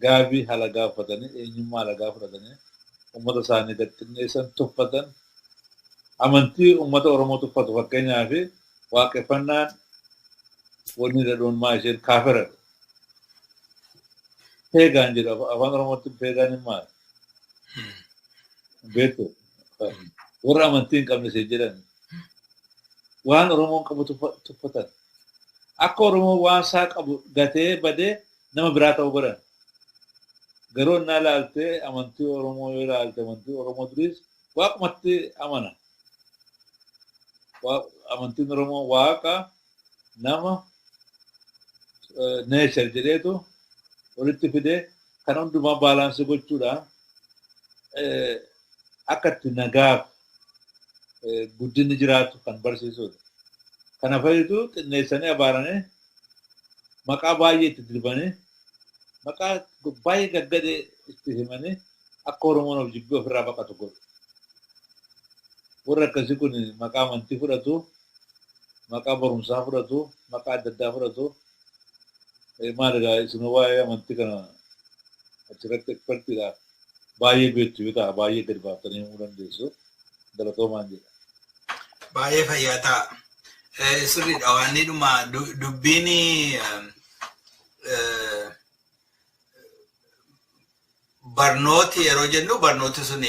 gaabii halagaa uffatanii, eenyummaa halagaa fudhatanii, uummata isaanii gad xinneessan, tuffatan, amantii uummata Oromoo tuffatu. Fakkeenyaaf waaqeffannaan wanni dhadhuun maa isheen kaafira. Pagan jedhu afaan Oromootti. Pagan hin maali? Beektu, warra amantii hin qabne isheen jedhan. Waan Oromoon qabu tuffatan. Akka Oromoon waan isaa qabu gatee badee nama biraa ta'uu godhan. Garuu innaa ilaaltee amantii Oromoo yoo ilaalte, amantii Oromoo duriis waaqumatti amana. Amantiin Oromoo waaqa, nama, nature jedheetu walitti fidee kan hundumaa balance gochuudhaan akka itti nagaaf guddinni jiraatu kan barsiisudha. Kana fayyadu xinneessanii abaaranii, maqaa baay'ee itti dirbanii, maqaa baay'ee gaggadee itti himanii akka Oromoon of jibbee ofirraa baqatu godhu. Warri akkasii kun maqaa amantii fudhatu, maqaa barumsaa fudhatu, maqaa adda addaa fudhatu. Maal egaa isin waa'ee amantii kana achirratti expertiidha. Baay'ee beektu yoo ta'a baay'ee gadi baaftanii himuu dandeessu. Galatoomaan jedha. Baay'ee fayyaa ta'a. Sirriidha, waan dhuma dubbiin barnooti yeroo jennu, barnooti sun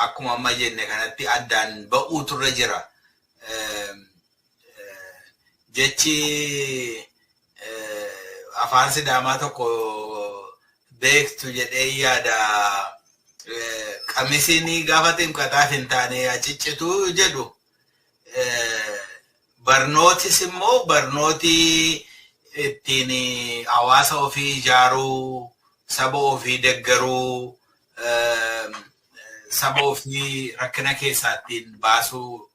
akkuma amma jenne kanatti addaan ba'uutu irra jira. Jechi afaan Sidaamaa tokko beektu jedhee yaada, qamisiin gaafa ximqataaf hin taane aciccitu jedhu. Barnootis immoo barnooti ittiin hawaasa ofii ijaaruu, saba ofii deggaruu, saba ofii rakkina keessaa ittiin baasuu,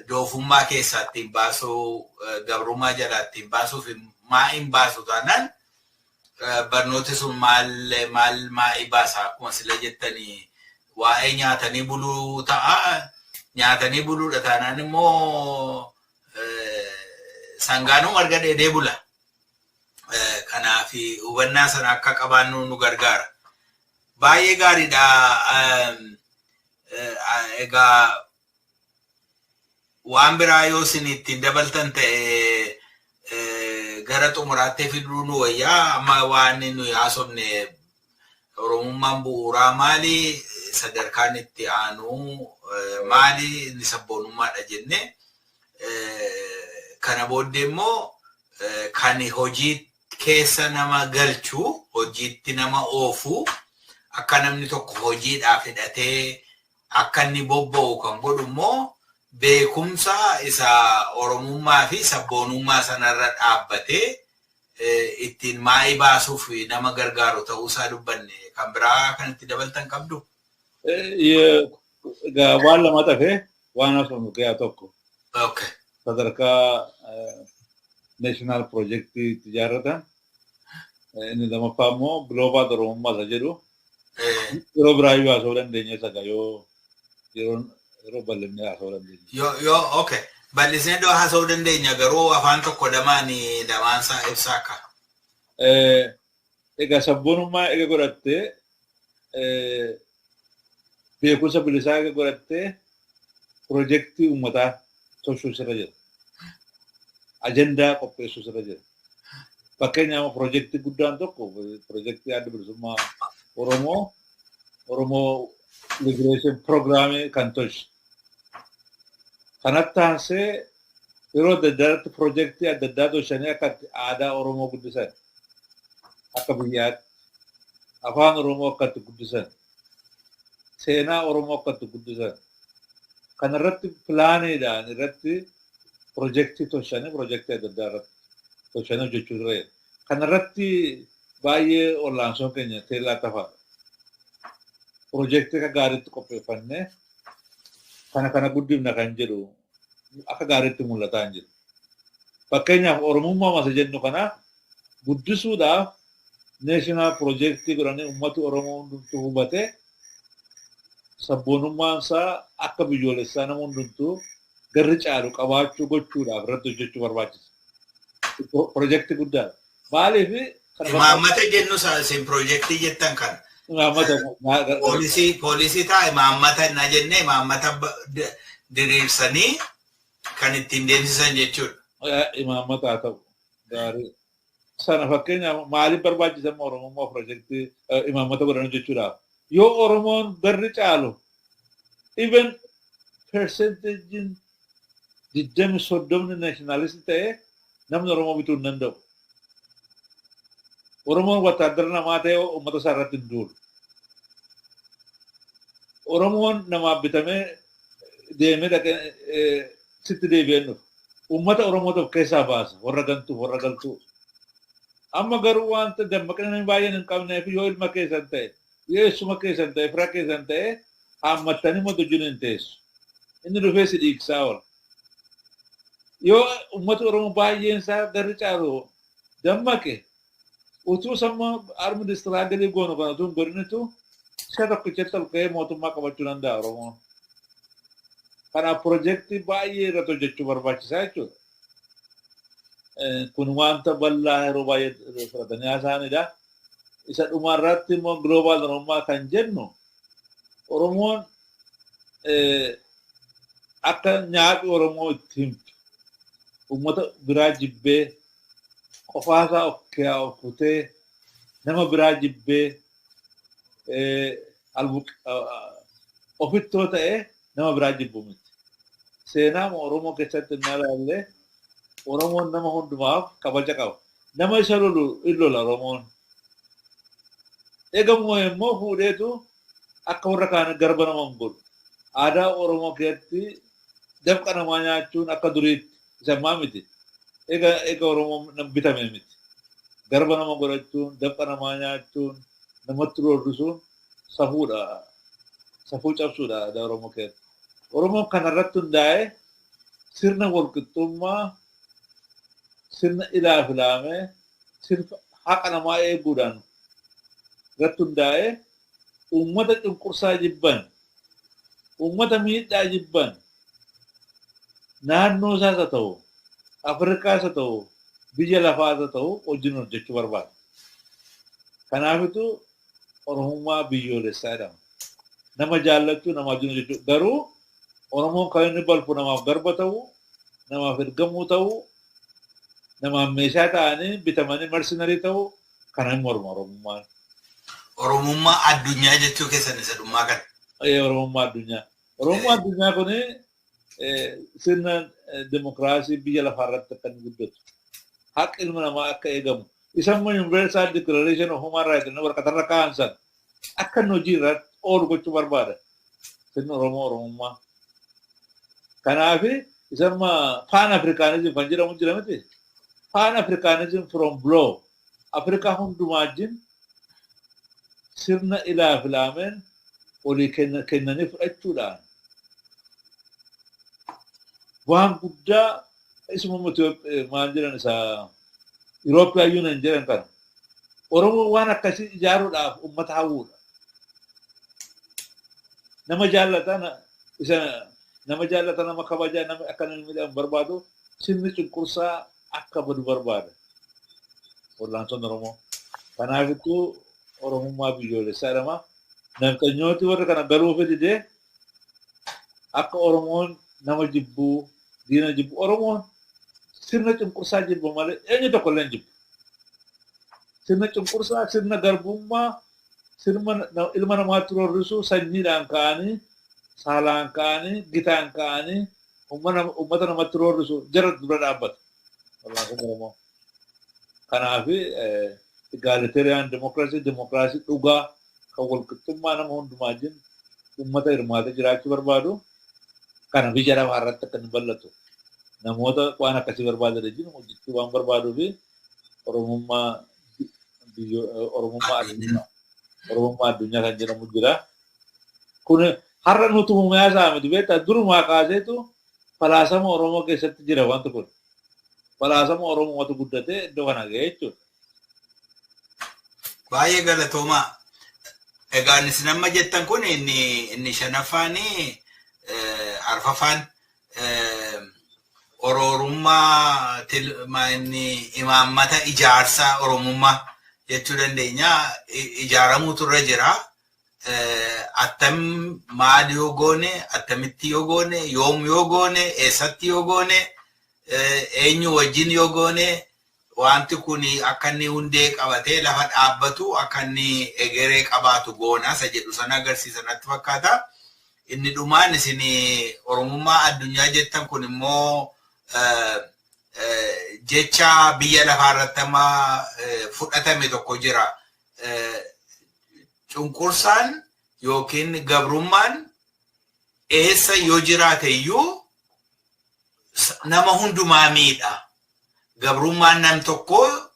doofummaa keessaa ittiin baasuu, gabrummaa jalaa ittiin baasuuf maa hin baasu taanaan barnooti sun maal maal maa'ii baasa? Akkuma sila jettanii Waa'ee nyaatanii buluu ta'a. Nyaatanii buluudha taanaan immoo sangaanuu marga dheedee bula. Kanaaf hubannaa sana akka qabaannu nu gargaara. Baay'ee gaariidha. Egaa waan biraa yoo isin ittiin dabaltan ta'e gara xumuraatti fiduu nu wayyaa. Amma waan nuyi haasofne, Oromummaan bu'uuraa maali? Sadarkaan itti aanu maali? Inni sabboonummaadha jenne. Kana booddee immoo kan hojii keessa nama galchu, hojiitti nama oofu, akka namni tokko hojiidhaaf hidhatee akka inni bobba'u kan godhu immoo beekumsa isa Oromummaa fi sabboonummaa sanarra dhaabbatee ittiin maa'ii baasuuf nama gargaaru ta'uusaa dubbanne. Kan biraa kan itti dabaltan qabdu? Egaa waan lama tafe, waan haasofnu keessaa tokko. Sadarkaa national projectii itti ijaarratan. Inni lammaffaa immoo global Oromummaa isa jedhu. Yeroo biraayyuu haasa'uu dandeenya isa yoo yeroo bal'innee haasa'uu dandeenya. Yoo okay. Bal'isnee iddoo haasa'uu dandeenya, garuu afaan tokko lamaan lamaan isaa ibsaa akka. Egaa sabboonummaa eega godhattee, beekumsa bilisaa eega godhattee, pirojektii uummataa tolchuu sirra jira. Ajandaa qopheessuu sirra jira. Fakkeenyaaf, pirojektii guddaan tokko pirojektii Adda Bilisummaa Oromoo, Oromoo Liberation Programii kan tolche. Kanatti aansee yeroo adda addaatti pirojektii adda addaa tolchanii akka aadaa Oromoo guddisan, akka biyyaatti afaan Oromoo akka itti guddisan, seenaa Oromoo akka itti guddisan, kanarratti planiidhaan irratti pirojektii tolchanii, pirojektii adda addaa irratti tolchanii hojjechuu ture. Kanarratti baay'ee ol'aansoon keenya teellaa tafaadha. Pirojektii akka gaariitti qopheeffannee kana kana guddifna kan jedhu akka gaariitti mul'ataa hin jiru. Fakkeenyaaf, Oromummaa masa jennu kana guddisuudhaaf national projectii godhanii uummati Oromoo hundumtuu hubatee sabboonummaan isaa akka biyyoolessaa nama hundumtuu garri caalu qabaachuu gochuudhaaf irratti hojjechuu barbaachisa. Pirojektii guddaadha. Maaliif? Imaammata jennu isin pirojektii jettan kana. Imaammata. Policy ta'a imaammata na jenne, imaammata diriirsanii kan ittiin deemsisan jechuudha. Imaammata haa ta'u gaarii. Sana fakkeenyaaf maaliif barbaachisa Oromummaa pirojektii imaammata godhan hojjechuudhaaf? Yoo Oromoon garri caalu, even percentageiin 20-30 nationalist ta'e, namni Oromoo bituu hin danda'u. Oromoon wattaaddara namaa ta'e uummata isaa irratti hin duulu. Oromoon namaaf bitamee deemee dhaqee sitti deebi'ee dhufu. Uummata Oromoo tokko keessaa baasa, warra gantuu, warra galtuu. Amma garuu wanta dammaqina namni baay'een hin qabneef, yoo ilma keessan ta'e, yoo eessuma keessan ta'e, fira keessan ta'e, haammattanii immoo wajjin hin teessu. Inni dhufee si dhiigsaa oola. Yoo uummati Oromoo baay'een isaa garri caalu dammaqe, utuu samma armed struggle goonu kana utuu hin godhinitu isa tokkichatti ol ka'ee mootummaa qabachuu danda'a Oromoon. Kanaaf pirojektii baay'ee irratti hojjechuu barbaachisaa jechuudha. Kun wanta bal'aa yeroo baay'ee fudhatanii haasa'anidha. Isa dhumarratti immoo global Oromummaa kan jennu, Oromoon akka nyaaphi Oromoo itti himtu uummata biraa jibbee, qofaasaa of of kutee, nama biraa jibbee, ofittoo ta'ee nama biraa jibbu miti. Seenaa Oromoo keessatti inni ilaalle, Oromoon nama hundumaaf kabaja qaba. Nama isa lolu in lola Oromoon. Eegamoo immoo fuudheetu akka warra kaan garba nama hin godhu. Aadaa Oromoo keessatti dafqa namaa nyaachuun akka duriitti isa ammaa miti. Eega Oromoo bitame miti. Garba nama godhachuun, dafqa namaa nyaachuun, namatti roorrisuun safuudha. Safuu cabsuudha aadaa Oromoo keessatti. Oromoon kanarratti hundaa'ee sirna walqixxummaa, sirna ilaaf ilaamee, sirna haqa namaa eeguudhaan irratti hundaa'ee Uummata cunqursaa jibban, uummata miidhaa jibban, naannoo isaas haa ta'u, Afrikaas haa ta'u, biyya lafaas haa ta'u wajjin hojjechuu barbaada. Kanaafitu Oromummaa biyyoolessaa jedhama. Nama jaallachuu, nama wajjin hojjechuu. Garuu Oromoon kan inni balfu namaaf garba ta'u, namaaf ergamuu ta'u, namaaf meeshaa ta'anii bitamanii mercenary ta'u kana hin morma Oromummaan. Oromummaa addunyaa jechuu keessan isa dhummaa kana. Oromummaa addunyaa. Oromummaa addunyaa kuni sirna dimokiraasii biyya lafaa irratti akka inni guddatu. Haqi ilma namaa akka eegamu. Isa immoo Universal Declaration of Human Rights inni waraqatarra kaa'an sana akka inni hojii irratti oolu gochuu barbaada. Sirni Oromoo Oromummaa. Kanaaf isa amma Pan Africanism kan jedhamu jira miti. Pan Africanism from below. Afrikaa hundumaa wajjin sirna ilaa filaameen olii kennanii fudhachuudhaan waan guddaa isuma maal jedhan isa European Union jedhan kana. Oromoon waan akkasii ijaaruudhaaf uummata hawwuudha. Nama jaallata, isa nama jaallata, nama kabajaa, nama akka namni miidhamu barbaadu, sirni cunqursaa akka badu barbaada. Wal'aansoon Oromoo. Kanaafittuu Oromummaa biyyoolessaa jedhama. Nafxanyooti warra kana galuu fedhidee akka Oromoon nama jibbuu, diina jibbuu, Oromoon sirna cunqursaa jibbu malee eenyu tokko illee hin jibbu. Sirna cunqursaa, sirna garbummaa, sirna ilma namaatti roorrisuu, sanyiidhaan ka'anii, saalaan ka'anii, gitaan ka'anii uummata namatti roorrisu jara dura dhaabbata. Wal'aansoon Oromoo. Kanaaf egalitarian democracy, demokiraasii dhugaa kan walqixxummaa nama hundumaa wajjin uummata hirmaatee jiraachuu barbaadu kana biyya lafaa irratti akka inni bal'atu namoota waan akkasii barbaadan wajjin hojjechuu waan barbaaduu fi Oromummaa addunyaa kan jedhamu jira. Kun har'a nuti uumaa isaa miti, beektaa, durumaa kaaseetu falaasama Oromoo keessatti jira wanti kun. Falaasama Oromootu guddatee iddoo kana ga'e jechuudha. Baay'ee galatoomaa. Egaa isin amma jettan kun inni shanaffaan, arfaffaan Oromummaa inni imaammata ijaarsaa Oromummaa jechuu dandeenya, ijaaramuutu irra jira. Attam maal yoo goone, attamitti yoo goone, yoom yoo goone, eessatti yoo goone, eenyu wajjin yoo goone, wanti kun akka inni hundee qabatee lafa dhaabbatu, akka inni egeree qabaatu goona isa jedhu sana agarsiisa natti fakkaata. Inni dhumaan isin Oromummaa addunyaa jettan kun immoo jecha biyya lafaa irratti amma fudhatame tokko jira. Cunqursaan yookiin gabrummaan eessa yoo jiraate iyyuu nama hundumaa miidha. Gabrummaan nam tokko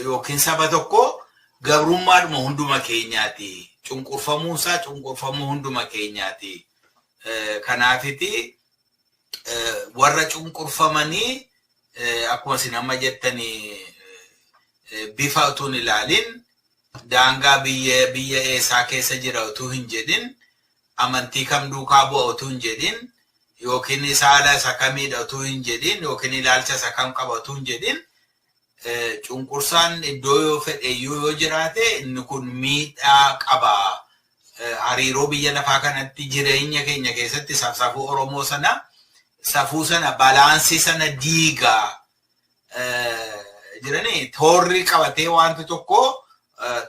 yookiin saba tokko gabrummaadhuma hunduma keenyaati. Cunqurfamuunsaa cunqurfamuu hunduma keenyaati. Kanaafiti warra cunqurfamanii, akkuma isin amma jettanii, bifa utuu hin ilaalin, daangaa biyya eessaa keessa jira utuu hin jedhin, amantii kam duukaa bu'a utuu hin jedhin, yookiin saala isa kamiidha utuu hin jedhin, yookiin ilaalcha isa kam qaba utuu hin jedhin, cunqursaan iddoo yoo fedhe iyyuu yoo jiraate inni kun miidhaa qaba. Hariiroo biyya lafaa kanatti jireenya keenya keessatti safuu Oromoo sana, safuu sana, balance sana diigaa jiranii toorri qabatee wanti tokko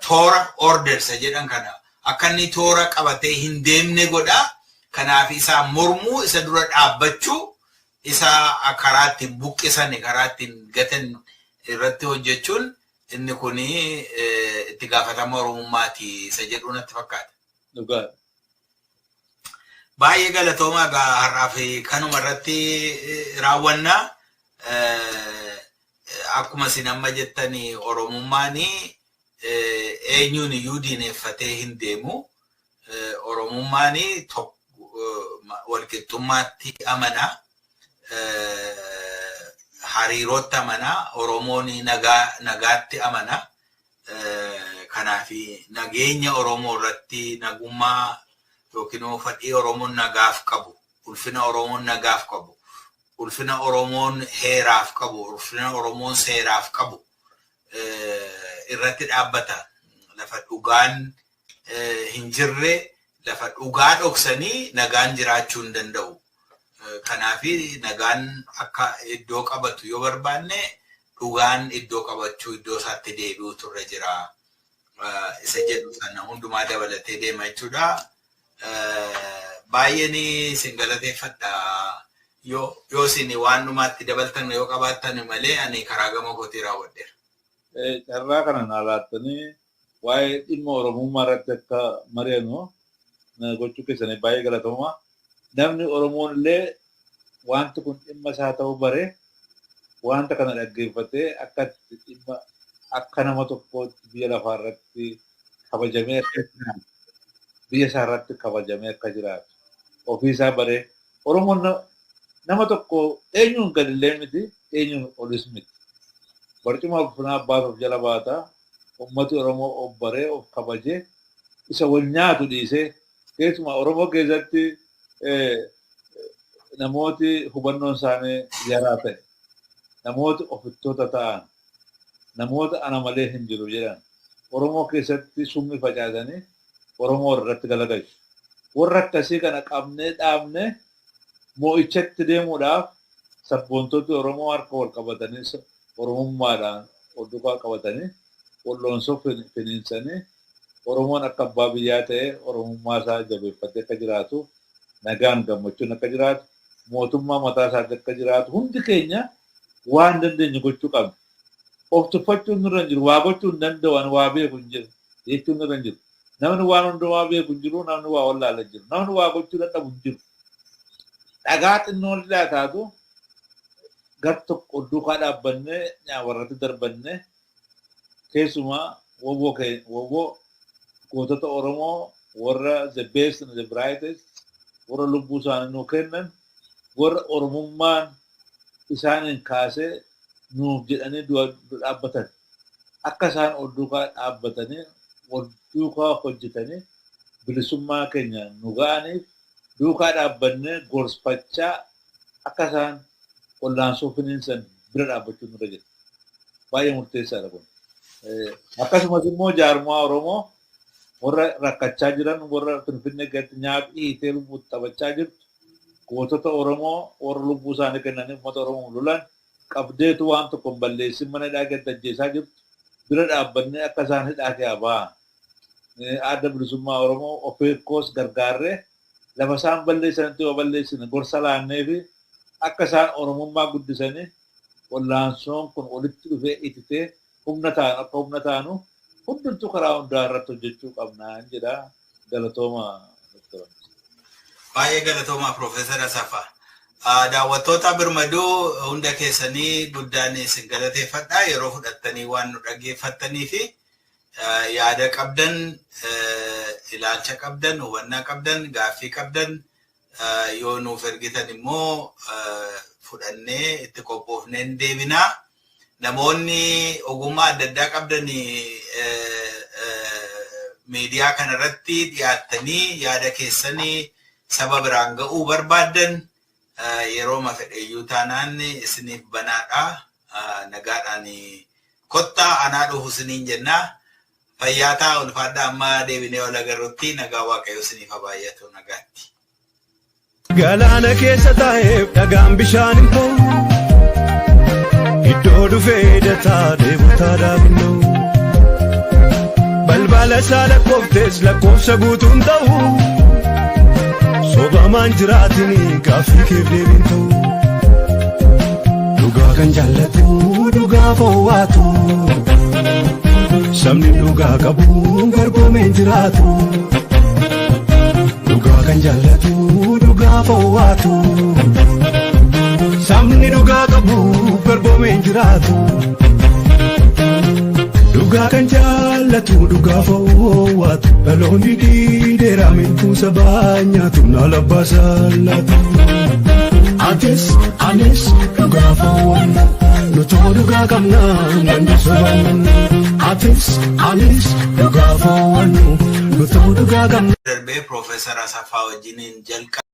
toora ordersa jedhan kana akka inni toora qabatee hin deemne godha. Kanaaf isaa mormuu, isa dura dhaabbachuu, isa karaa ittiin buqqisan, karaa ittiin gatan irratti hojjechuun inni kun itti gaafatama Oromummaati isa jedhu natti fakkaata. Dhugaadha. Baay'ee galatoomaa, egaa har'aaf kanuma irratti raawwannaa. Akkuma isin amma jettani, Oromummaan eenyuun iyyuu diineeffatee hin deemu. Oromummaan walqixxummaatti amana. Hariirootti amana. Oromoon nagaatti amana. Kanaaf Kanaaf nageenya Oromoo irratti nagummaa yookiin immoo fedhii Oromoon nagaaf qabu, ulfina Oromoon nagaaf qabu, ulfina Oromoon heeraaf qabu, ulfina Oromoon seeraaf qabu irratti dhaabbata. Lafa dhugaan hin jirre, lafa dhugaa dhoksanii nagaan jiraachuu hin danda'u. Kanaaf nagaan akka iddoo qabatu yoo barbaanne, dhugaan iddoo qabachuu, iddoo isaatti deebi'utu irra jira. Isa jedhu sana hundumaa dabalatee deema jechuudha. Baay'een isin galateeffadha. Yoo isin waan dhumaatti dabaltan yoo qabaattan malee, ani karaa gama kootii raawwadheera. Carraa kana naa laattanii waa'ee dhimma Oromummaa irratti akka mari'annu gochuu keessanii baay'ee galatooma. Namni Oromoon illee wanti kun dhimma isaa ta'uu bare wanta kana dhaggeeffatee akka dhimma akka nama tokkootti biyya lafaa irratti kabajamee akka jiraatu, biyya isaa irratti kabajamee akka jiraatu ofii isaa baree, Oromoon nama tokko eenyuun gadillee miti, eenyuun olis miti. Barcuma ulfinaa abbaatu of jala baata. Ummati Oromoo of baree, of kabajee, isa wal nyaatu dhiisee, keessumaa Oromoo keessatti namooti hubannoon isaanii yaraa ta'e, namooti ofittoota ta'an, namoota ana malee hin jiru jedhan Oromoo keessatti summii facaasanii Oromoo irratti galagalchu. Warra akkasii kana qabnee dhaabnee moo'ichatti deemuudhaaf sabboontoti Oromoo harka wal qabatanii, Oromummaadhaan wal duukaa qabatanii, walloonsoo finiinsanii, Oromoon akka abbaa biyyaa ta'e Oromummaa isaa jabeeffatee akka jiraatu, nagaan gammachuun akka jiraatu, mootummaa mataa isaatti akka jiraatu hundi keenya waan dandeenyu gochuu qabna. Of tuffachuun nurra hin jiru, waa gochuu hin danda'u, ani waa beeku hin jiru jechuun nurra hin jiru. Namni waan hundumaa beeku hin jiru, namni waa wallaala hin jiru, namni waa gochuu dadhabu hin jiru. Dhagaa xinnoo illee taatu gar tokko duukaa dhaabbannee warratti darbannee, keessumaa woboo gootota Oromoo warra the best and the brightest, warra lubbuu isaanii nuu kennan, warra Oromummaan isaaniin kaasee nuuf jedhanii dhaabbatan, akka isaan ol duukaa dhaabbatanii, wal duukaa hojjetanii bilisummaa keenya nu ga'aniif duukaa dhaabbannee gorsfachaa akka isaan wallaansoo finiinsan bira dhaabbachuun nurra jira. Baay'ee murteessaadha kun. Akkasumas immoo jaarmaa Oromoo warra rakkachaa jiran, warra Finfinnee keessatti nyaata hiitee lubbuu taphachaa jirtu, gootota Oromoo warra lubbuu isaanii kennanii uummata Oromoo lolan qabdeetu waan tokko hin balleessin mana hidhaa keessatti ajjeesaa jirtu bira dhaabbannee akka isaan hidhaa keessaa ba'an. Adda Bilisummaa Oromoo of eeggoos gargaarree lafa isaan balleessanitti yoo balleessine gorsa laannee fi akka isaan Oromummaa guddisanii wallaansoon kun walitti dhufee ititee humna ta'an akka humna ta'anu hundumtuu karaa hundaa irratti hojjechuu qabnaa jedha. Galatooma. Baay'ee galatooma, Piroofeesar Asaffaa. Daawwattoota Birmaduu hunda keessanii guddaan isin galateeffadha. Yeroo fudhattanii waan nu dhaggeeffattanii fi yaada qabdan, ilaalcha qabdan, hubannaa qabdan, gaaffii qabdan yoo nuuf ergitan immoo fudhannee itti qophoofnee deebinaa. Namoonni ogummaa adda addaa qabdan miidiyaa kanarratti dhiyaattanii yaada keessanii saba biraan ga'uu barbaaddan yeroo fedheyyuu taanaan isiniif banaadha. Nagaadhaan kottaa, anaa dhufu isiniin jennaa. Fayyaa ta'a, ulfaadhaa, amma deebinee wal agarrutti nagaa Waaqayyo isiniif haa baay'atu, nagaatti. Galaana keessa taa'eef dhagaan bishaan hin ta'u. Iddoo dhufee dataa dheebotaa dhaabinnoo. Balbala isaa lakkooftes lakkoofsa guutuun ta'u. Sobamaan jiraatini gaaffii keef deebiin ta'u. Dhugaa kan jaallatu dhugaa fo'aatu. Sabni dhugaa qabu garboomeen jiraatu. Dhugaa kan jaallatu dhugaa fo'aatu. Sabni dhugaa qabu garboomeen jiraatu. Dhugaa kan jaallatu dhugaa fo'aatu. Dhaloonni diideera milkuu sabaa nyaatu naala baasallaatu. Atis anis dhugaa fo'anna, nutoo dhugaa qabna gandi sobaanna. Atis anis dhugaa fo'annu nutuu dhugaa qabna. Darbee Piroofeesar Asaffaa wajjiniin jalqabe.